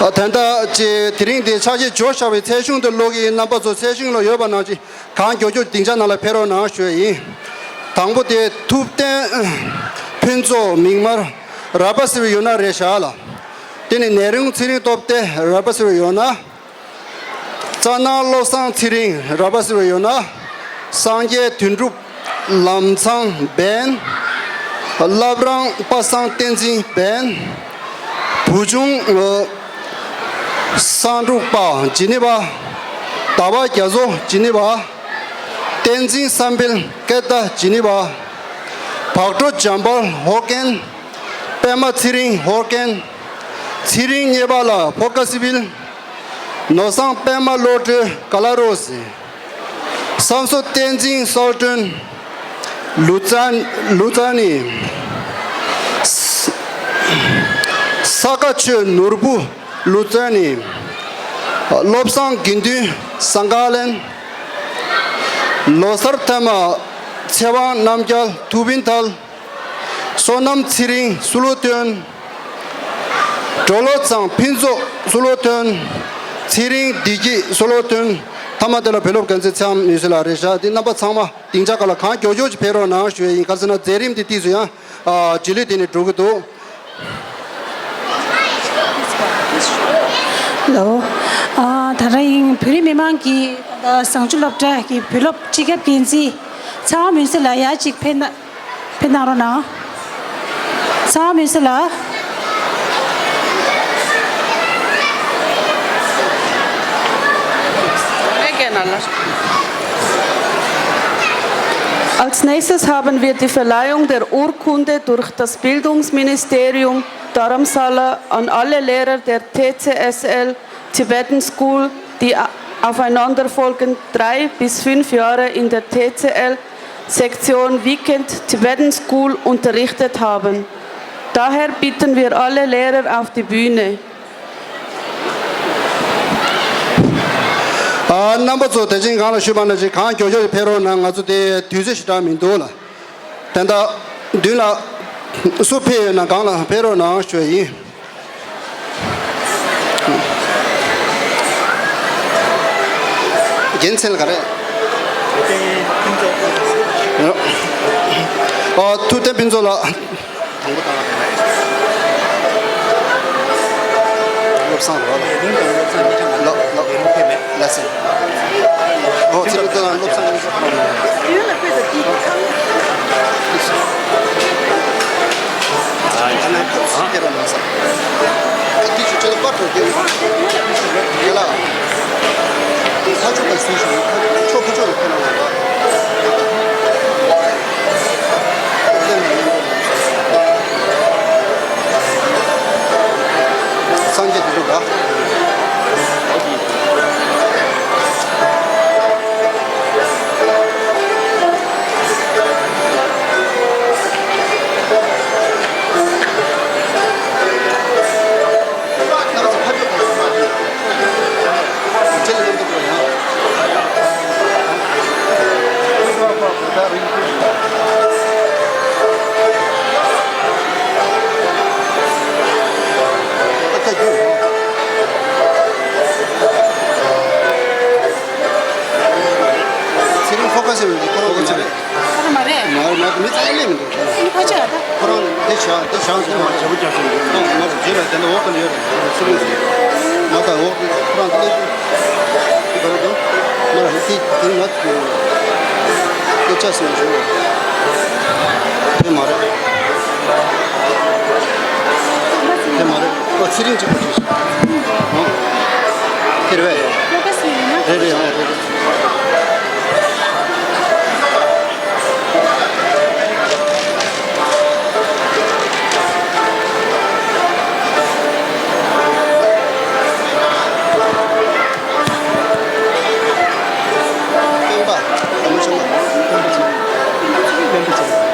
ཨ། ད་ལྟ་ཅེ་དེ་རིང་འདི་ཕྱག་འཁྱེར་འབྱོར་བཞག་པའི་ཚད་གཞུང་དུ་ཀློག་གི་ཡིན། རྣམ་པ་ཚོ་ཚད་གཞུང་ལ་ཡོད་པ་ནང་བཞིན་གང་མགྱོགས་མགྱོགས་སྡིངས་ཆ་ནང་ལ་ཕེབས་རོགས་གནང་ཞུ་ཡ་ཡིན། དང་པོ་དེ་ཐུབ་བསྟན་ཕུན་ཚོགས་མིག་དམར་ར་བ་སི་བི་ཡོད་ན་རེད་ཤག་ལ། དེ་ནས་ནེ་རིང་ཚེ་རིང་སྟོབས་བདེ་ར་བ་སི་བི་ཡོད་ན། རྩ་ནག་བློ་བཟང་ཚེ་རིང་ར་བ་སི་བི་ཡོད་ན། སངས་རྒྱས་དོན་གྲུབ་ལམ་ཚང་བན། བླ་བྲང་པ་སངས་བསྟན་འཛིན་བན། བུ་ཆུང་བསམ་འགྲུབ་པ་ཇི་ནི་ཝ། ཟླ་བ་རྒྱ་མཚོ་ཇི་ནི་ཝ། བསྟན་འཛིན་བསམ་འཕེལ་ཀེ་ཏ་ཇི་ནི་ཝ། བག་གྲོ་འཇམ་དཔལ་ཧོར་ཀན། པད་མ་ཚེ་རིང་ཧོར་ཀན། ཚེ་རིང་མཉེས་པ་ལགས་ཕོ་ཀ་སི་བིལ། ནོར་བཟང་པད་མ་བློ་གྲོས་ག་ལ་རོ་སི། བསམ་གསོ་བསྟན་འཛིན་གསལ་སྒྲོན་ལུ་ཙན་ལུ་ཙན་ནི། ས་དགའ་ཆོས་ནོར་བུ་ལུ་ཙན་ནི། བློ་བཟང་དགེ་འདུན་ཟངས་དཀར་གླིང་། ལོ་སར་ཐ་མ་ཚེ་དབང་རྣམ་རྒྱལ་ཐུ་བིན་ཐལ། བསོད་ནམས་ཚེ་རིང་བསོད་བློ་སྟོན། གྲོ་ལོ་ཚང་ཕུན་ཚོགས་བསོད་བློ་སྟོན། ཚེ་རིང་བདེ་སྐྱིད་བསོད་བློ་སྟོན། ཐ་མ་དེ་ལ་བོད་སློབ་དགོན་རྩེ་ཚེ་དབང་མུན་སེལ་ལགས་རེད་ཤག་དེ་རྣམ་པ་ཚང་མ་སྡིངས་ཆ་ཁག་ལ་གང་མགྱོགས་མགྱོགས་ཀྱིས་ཕེབས་རོགས་གནང་ཞུ་ཡ་ཡིན། ག་རེ་ཟེར་ན་མཛད་རིམ་དེ་ཏིས་སུ་ཡང་རྗེས་ལུས་དེ་ནས་འགྲོ་གི་འདུག་ལོ། ཨ། ད་རིང་བོད་རིགས་མི་མང་གི་ད་བཟང་སྤྱོད་སློབ་གྲྭ་གི་བོད་སློབ་སྤྱི་ཁྱབ་འགན་འཛིན་ཚེ་དབང་མུན་སེལ་ལགས་ཡར་གཅིག་ཕེབས་ན། ཕེབས་གནང་རོགས་གནང་། ཚེ་དབང་མུན་སེལ་ལགས། Als nächstes haben wir die Verleihung der Urkunde durch das Bildungsministerium Dharamsala an alle Lehrer der T C S L Tibetan School, die aufeinanderfolgend drei bis fünf Jahre in der T C L Sektion Weekend Tibetan School unterrichtet haben. Daher bitten wir alle Lehrer auf die Bühne. ཨ། རྣམ་པ་ཚོ་དེ་བཞིན་གང་ལ་ཞུས་པ་ནང་བཞིན་གང་མགྱོགས་མགྱོགས་ཕེབས་རོགས་གནང་། ང་ཚོ་དེ་དུས་ཚོད་ཞེ་དྲག་མི་འདུག་ལ། ད་ལྟ་མདུན་ལ་སུ་ཕེབས་ཡོད་ན་སྒང་ལ་ཕེབས་རོགས་གནང་ཞུ་ཡ་ཡིན། རྒྱུ་མཚན་ལ་ག་རེ། ཨ། ཐུབ་བསྟན་ཕུན་ཚོགས་ལགས། དང་པོ་བཏང་བ་རེད། བློ་བཟང་རེད་བ། ལས་རིམ་དང་བློ་བཟང་གཉིས་ཀ་ང་ལོ་ལོ་ལ་སེ། ཨོ་ཚེ་རིང་དང་བློ་བཟང་གཉིས་ཀ་ཁོ་རང་ལ། ཨ་ཡ། ཨ་ཁེ་རོ་ན་ས། ཁ་ཏི་ཆུ་ཆུ་ལ་པར་ཐོག་གི་ཡོད་ལ། ཁ་ཆུ་པ་སུ་ཞིག་ཁ་ཆུ་ཁ་ཆུ་ལ་ཁེ་རོ་ན་ས། སངས་རྒྱས་དེ་ཚོ་ག་ཞང་ཞང་མ་བྱེད་པོ་རྒྱག་ཤིང་ཡོད། ང་ལ་བརྗོད་ལ་དེ་འདྲ་འོག་ཏུ་ཡོད་རེད། ཚུར་ལུས་ང་དང་འོག་ཏུ་ཁོ་རང་ལས་ཀྱི་ཁོ་རང་དུ་ང་ལ་ཧི་ཏི་དེ་ང་ཚོ་སྐད་ཆ་ཟེར་བ་ཞུ་བ་དེ་མ་རེད། དེ་མ་རེད། ཨོ་ཚེ་རིང་གཅིག་པ་ཞིག་ཨོ་དེ་རེད་བས། རེད་རེད་ཨོ་རེད་རེད། སྤེན་པ། སྤེན་པ་ཚེ་རིང་། སྤེན་པ་ཚེ་རིང་།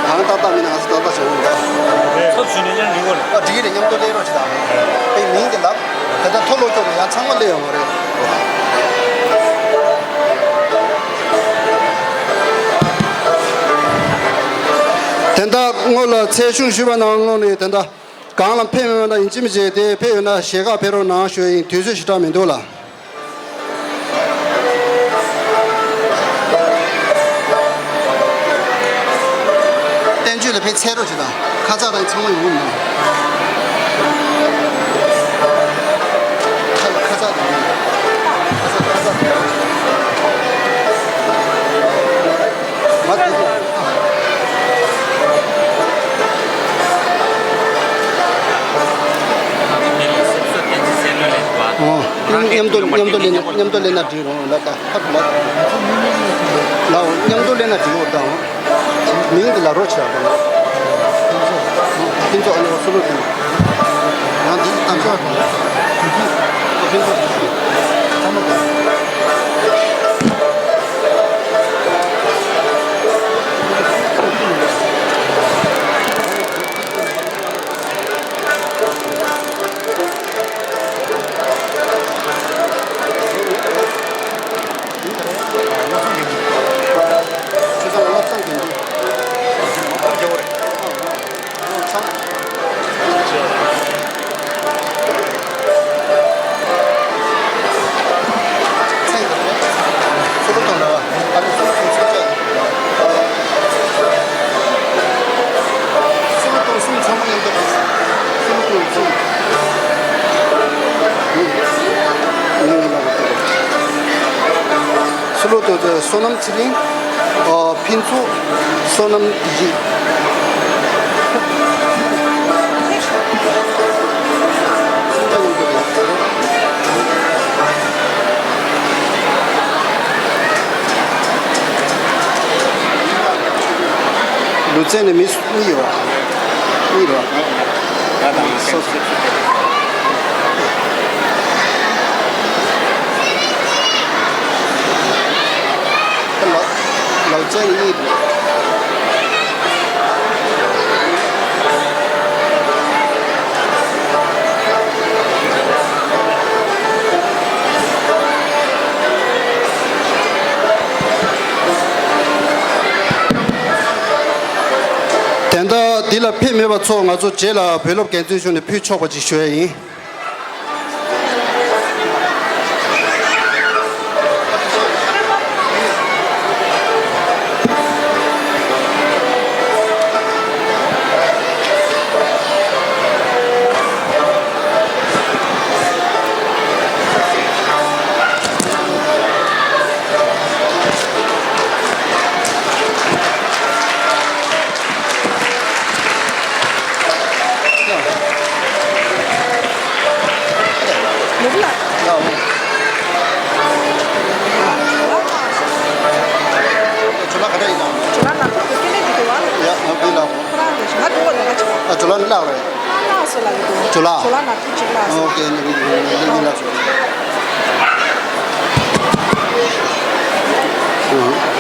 གང་ཏག་ཏག་མིན་ན་ང་ཚོ་ཏག་ཏག་བྱུང་འདུག་ཚབ་ཞུས་ནས་ཡང་འགྲིག་གོ་ལ། ཨ་འགྲིག་གི་རེད། མཉམ་དུ་ལེན་རོགས་བྱེད་དང་། པའི་མིང་དེ་ལབ། དེ་ལྟར་མཐོ་ལོ་ཁྱོད་ལ་ཡང་ཚང་མ་ལེན་ཡོང་བ་རེད། དེ་ལྟར་སྔོན་ལ་ཚད་གཞུང་ཞུས་པ་ནང་ལོགས་ནས་དེ་ལྟར་གང་ལ་ཕེབས་མེད་པ་ན་ཡིན་གཅིག་མིན་གཅིག་དེ་ཕེབས་ཡོད་ན་ཞལ་ཁ་ཕེབས་རོགས་གནང་ཞུ་ཡིན། དུས་ཚོད་ཞེ་དྲག་མི་འདུག་ལ། བསྟན་བཅོས་ལ་ཕན་ཚད་རོགས་བྱེད་དང་། ཁ་ཚ་དང་ཚང་མ་ཡོང་གི་མི་འདུག་ཁ་ཁ་ཚ་དང་ཁ་ཚ་ཁ་ཚ་དང་། ང་དེ་དུས་ཨོ། མཉམ་དུ་མཉམ་དུ་ལེན་ན་མཉམ་དུ་ལེན་ན་འགྲིག་རུང་ལ་ད་ཧ་གོ་ལ། ལའོ་མཉམ་དུ་ལེན་ན་འགྲིག་འོ་ད། མིང་དེ་ལ་རོ་ཆེ་བ་དང་། ཕུན་ཚོགས་ཨ་ནི་འོ་སུ་རུ་དེ། ཡང་འདི་ལྟ་ཆ་དང་། ཕུན་ཚོགས་ཕུན་ཚོགས་ཚང་མ་དང་། སུ་ལོ་ཏོ་ཏོ་བསོད་ནམས་ཚེ་རིང་། ཨ། ཕུན་ཚོགས། བསོད་ནམས་བདེ་སྐྱིད། ལུས་རྩལ་ནས་མི་གཉིས་ཡོད། གཉིས་རེད། ང་དང་སོ་སོ། ལག་ལག་ཆ་གཉིས་རེད། དེ་འདྲ་འདི་ལ་ཕེབས་མེད་པ་ཚོ་ང་ཚོ་རྗེས་ལ་བོད་སློབ་འགན་འཛིན་ཞུ་ནས་ཕུལ་ཆོག་པ་ཅིག་ཞུ་ཡ་ཡིན། ཇོ་ལགས་ག་འདྲ་ཡིན་ནམ། ཇོ་ལགས་ནང་དུ་སྐྱེ་གནས་འདི་དུ་བ་རེད། ཡ་ང་བུ་ལགས། ཁོ་རང་རེད། ང་དུ་བ་ལ་ང་ཆ། ཨ་ཇོ་ལགས་ལགས་རེད། ལགས་སོ་ལགས་ཡོད། ཇོ་ལགས། ཇོ་ལགས་ནང་དུ་ཅིག་ལགས་སོ། ཨོ་ཀེ་ནི་ནི་ནི་ལགས་སོ།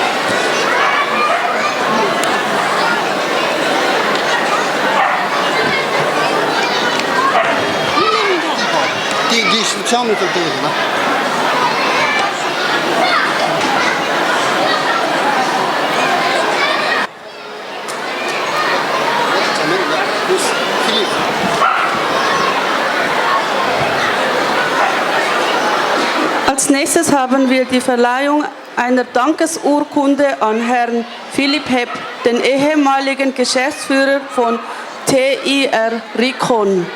ཏིག་འདི་ཤི་ཆང་མི་ཐུབ་ཏེ་ཡིན་ན། haben wir die Verleihung einer Dankesurkunde an Herrn Philipp Hepp, den ehemaligen Geschäftsführer von T I R Rikon.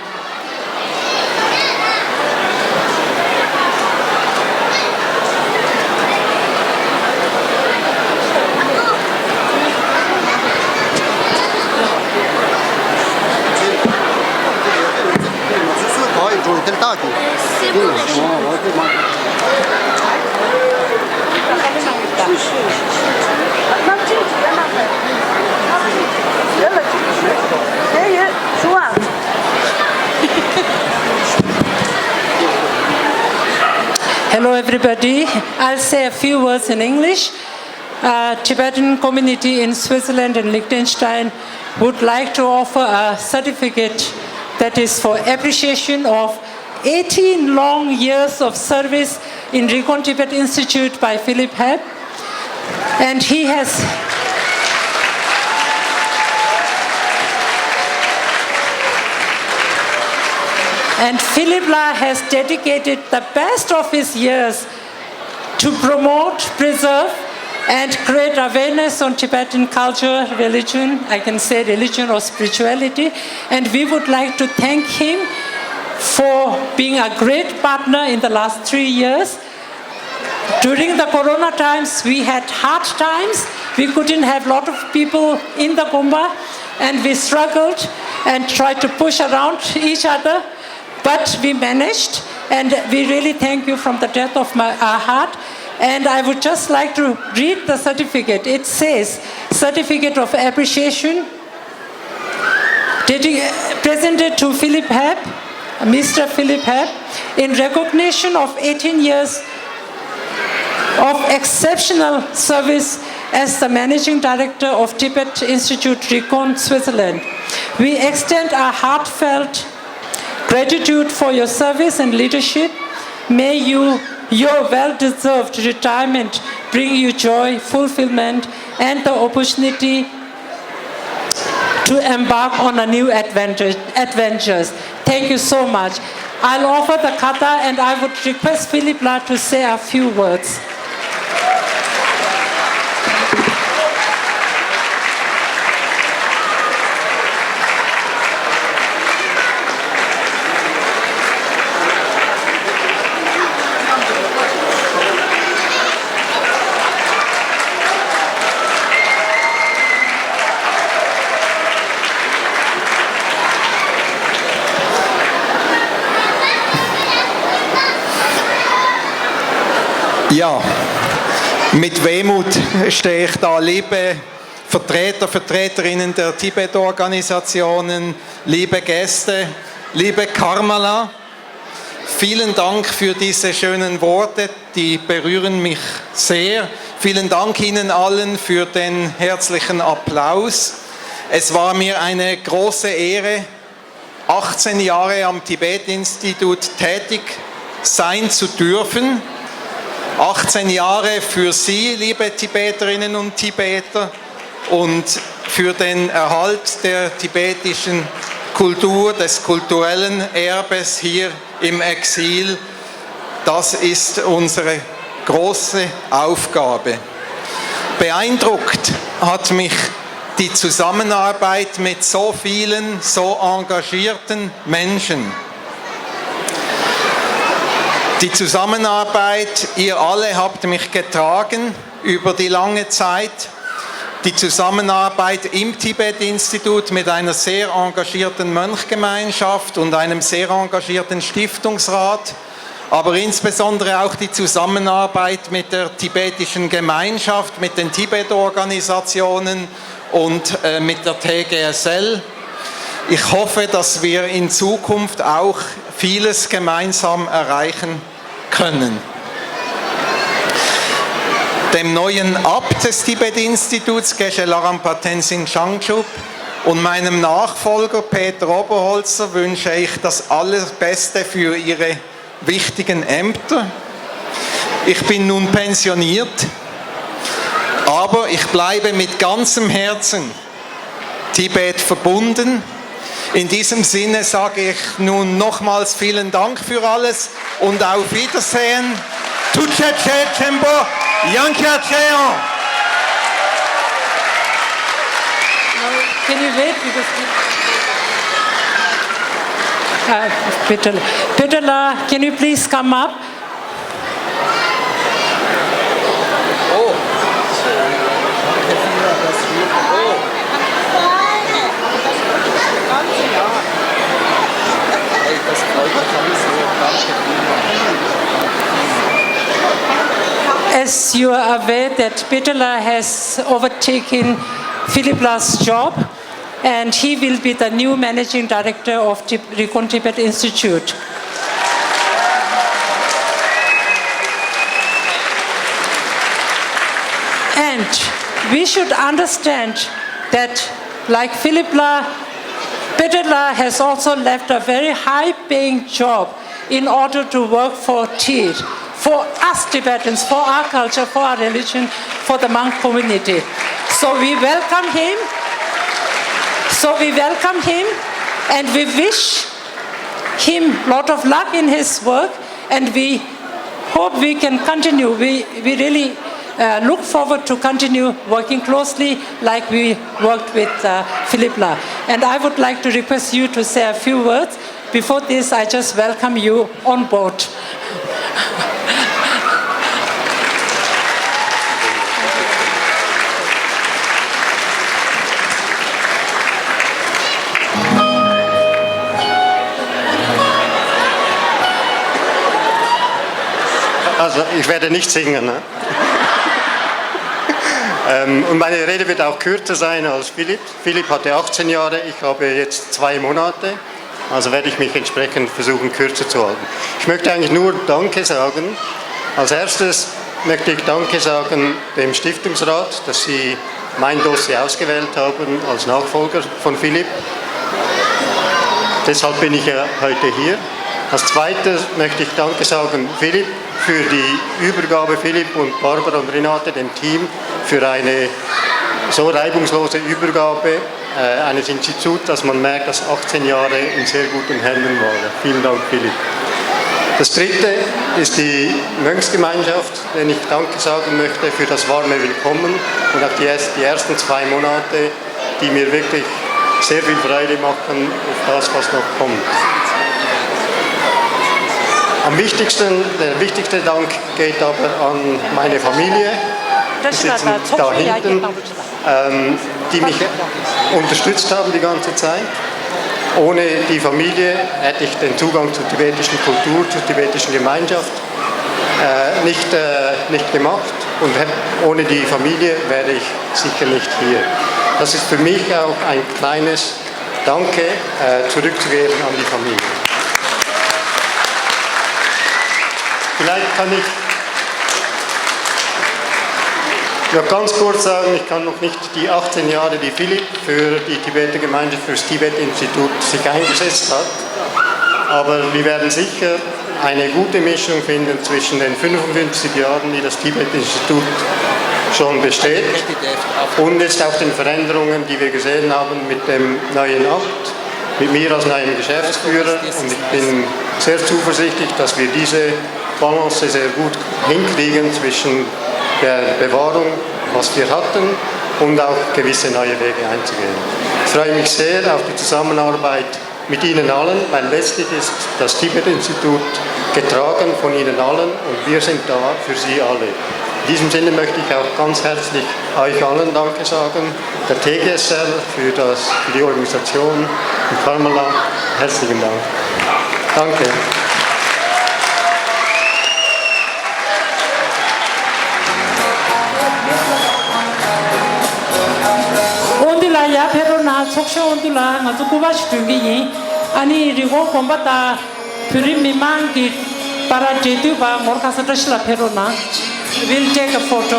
Hello, everybody. I'll say a few words in English. Uh, Tibetan community in Switzerland and Liechtenstein would like to offer a certificate that is for appreciation of eighteen long years of service in Rikon Tibet Institute by Philip Hebb. And he has and Philip La has dedicated the best of his years to promote, preserve, and create awareness on Tibetan culture, religion, I can say religion or spirituality. And we would like to thank him for being a great partner in the last three years. During the corona times, we had hard times. We couldn't have lot of people in the Gompa, and we struggled and tried to push around each other. But we managed, and we really thank you from the depth of my, our heart. And I would just like to read the certificate. It says, "Certificate of Appreciation dedi- presented to Philip Hebb, Mister Philip Hebb, in recognition of eighteen years of exceptional service as the Managing Director of Tibet Institute, Rikon, Switzerland. We extend our heartfelt gratitude for your service and leadership. May you, your well-deserved retirement bring you joy, fulfillment, and the opportunity to embark on a new adventure, adventures." Thank you so much. I'll offer the kata and I would request Philip La to say a few words. Ja, mit Wehmut stehe ich da, liebe Vertreter, Vertreterinnen der Tibet-Organisationen, liebe Gäste, liebe Karmala. Vielen Dank für diese schönen Worte, die berühren mich sehr. Vielen Dank Ihnen allen für den herzlichen Applaus. Es war mir eine große Ehre, achtzehn Jahre am Tibet-Institut tätig sein zu dürfen. Achtzehn Jahre für Sie, liebe Tibeterinnen und Tibeter, und für den Erhalt der tibetischen Kultur, des kulturellen Erbes hier im Exil. Das ist unsere große Aufgabe. Beeindruckt hat mich die Zusammenarbeit mit so vielen, so engagierten Menschen. Die Zusammenarbeit, ihr alle habt mich getragen über die lange Zeit. Die Zusammenarbeit im Tibet-Institut mit einer sehr engagierten Mönchgemeinschaft und einem sehr engagierten Stiftungsrat, aber insbesondere auch die Zusammenarbeit mit der tibetischen Gemeinschaft, mit den Tibet-Organisationen und, äh, mit der T G S L. Ich hoffe, dass wir in Zukunft auch vieles gemeinsam erreichen können. Dem neuen Abt des Tibet-Instituts, Geshe Larampa Tenzin Changchup, und meinem Nachfolger Peter Oberholzer wünsche ich das Allerbeste für Ihre wichtigen Ämter. Ich bin nun pensioniert, aber ich bleibe mit ganzem Herzen Tibet verbunden. In diesem Sinne sage ich nun nochmals vielen Dank für alles und auf Wiedersehen. ཐུགས་རྗེ་ཆེ་ཆེན་པོ། ཡང་བསྐྱར་ཆེ་ཡོང་། Can you wait? Because we, uh, Peter, Peter, uh, can you please come up? As you are aware that Peter La has overtaken Philip La's job, and he will be the new managing director of Tib- Recon Tibet Institute. And we should understand that, like Philip La, Peter La has also left a very high paying job in order to work for Tir, for us Tibetans, for our culture, for our religion, for the monk community. So we welcome him. So we welcome him and we wish him lot of luck in his work, and we hope we can continue. We, we really uh, look forward to continue working closely like we worked with uh, Philip La. And I would like to request you to say a few words. Before this, I just welcome you on board. Also, ich werde nicht singen. Ne? Ähm, und meine Rede wird auch kürzer sein als Philipp. Philipp hatte achtzehn Jahre, ich habe jetzt zwei Monate. Also werde ich mich entsprechend versuchen, kürzer zu halten. Ich möchte eigentlich nur Danke sagen. Als erstes möchte ich Danke sagen dem Stiftungsrat, dass sie mein Dossier ausgewählt haben als Nachfolger von Philipp. Deshalb bin ich ja heute hier. Als zweites möchte ich Danke sagen, Philipp, für die Übergabe, Philipp und Barbara und Renate, dem Team, für eine so reibungslose Übergabe äh, eines Instituts, dass man merkt, dass achtzehn Jahre in sehr guten Händen war. Vielen Dank, Philipp. Das dritte ist die Mönchsgemeinschaft, denen ich Danke sagen möchte für das warme Willkommen und auch die, erst, die ersten zwei Monate, die mir wirklich sehr viel Freude machen auf das, was noch kommt. Am wichtigsten, der wichtigste Dank geht aber an meine Familie. Die sitzen da hinten. Ähm, die mich unterstützt haben die ganze Zeit. Ohne die Familie hätte ich den Zugang zur tibetischen Kultur, zur tibetischen Gemeinschaft äh, nicht, äh, nicht gemacht und hätte, ohne die Familie wäre ich sicher nicht hier. Das ist für mich auch ein kleines Danke äh, zurückzugeben an die Familie. Vielleicht kann ich nur ganz kurz sagen, ich kann noch nicht die achtzehn Jahre, die Philipp für die Tibeter Gemeinschaft, für das Tibet-Institut sich eingesetzt hat. Aber wir werden sicher eine gute Mischung finden zwischen den fünfundfünfzig Jahren, die das Tibet-Institut schon besteht, und jetzt auch den Veränderungen, die wir gesehen haben mit dem neuen Amt, mit mir als neuem Geschäftsführer. Und ich bin sehr zuversichtlich, dass wir diese Balance sehr gut hinkriegen zwischen der Bewahrung, was wir hatten, und auch gewisse neue Wege einzugehen. Ich freue mich sehr auf die Zusammenarbeit mit Ihnen allen, weil letztlich ist das Tibet-Institut getragen von Ihnen allen und wir sind da für Sie alle. In diesem Sinne möchte ich auch ganz herzlich euch allen Danke sagen, der T G S L für, das, für die Organisation in Karmala. Herzlichen Dank. Danke. དབང་འདུས་ལགས་ཡར་ཕེབས་རོགས་གནང་། ཚོགས་གཞོན་དབང་འདུས་ལགས། ང་ཚོ་སྐུ་པར་ཞིག་སྒྲོན་གྱི་ཡིན། ཨ་ནི་རི་ཀོན་དགོན་པ་དང་བོད་རིགས་མི་མང་གི་བར་འབྲེལ་མཐུད་པ་ངོར་ཁ་ས་བཀྲ་ཤིས་ལགས་ཕེབས་རོགས་གནང་། We'll take a photo.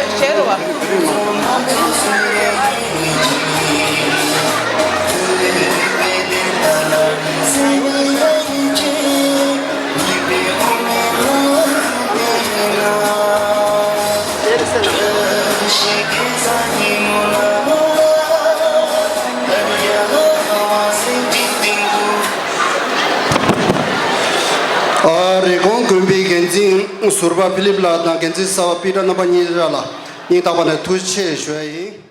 བྱས་རེད་བ། ཨ། རེབ་གོང་དགོན་པའི་འགན་འཛིན་ཟུར་པ་ཕི་ལིབ་ལགས་དང་འགན་འཛིན་གསར་པ་པི་ཏྲ་རྣམ་པ་གཉིས་ར་ལ་སྙིང་ཐག་པ་ནས་ཐུགས་རྗེ་ཆེ་ཞུ་ཡ་ཡིན།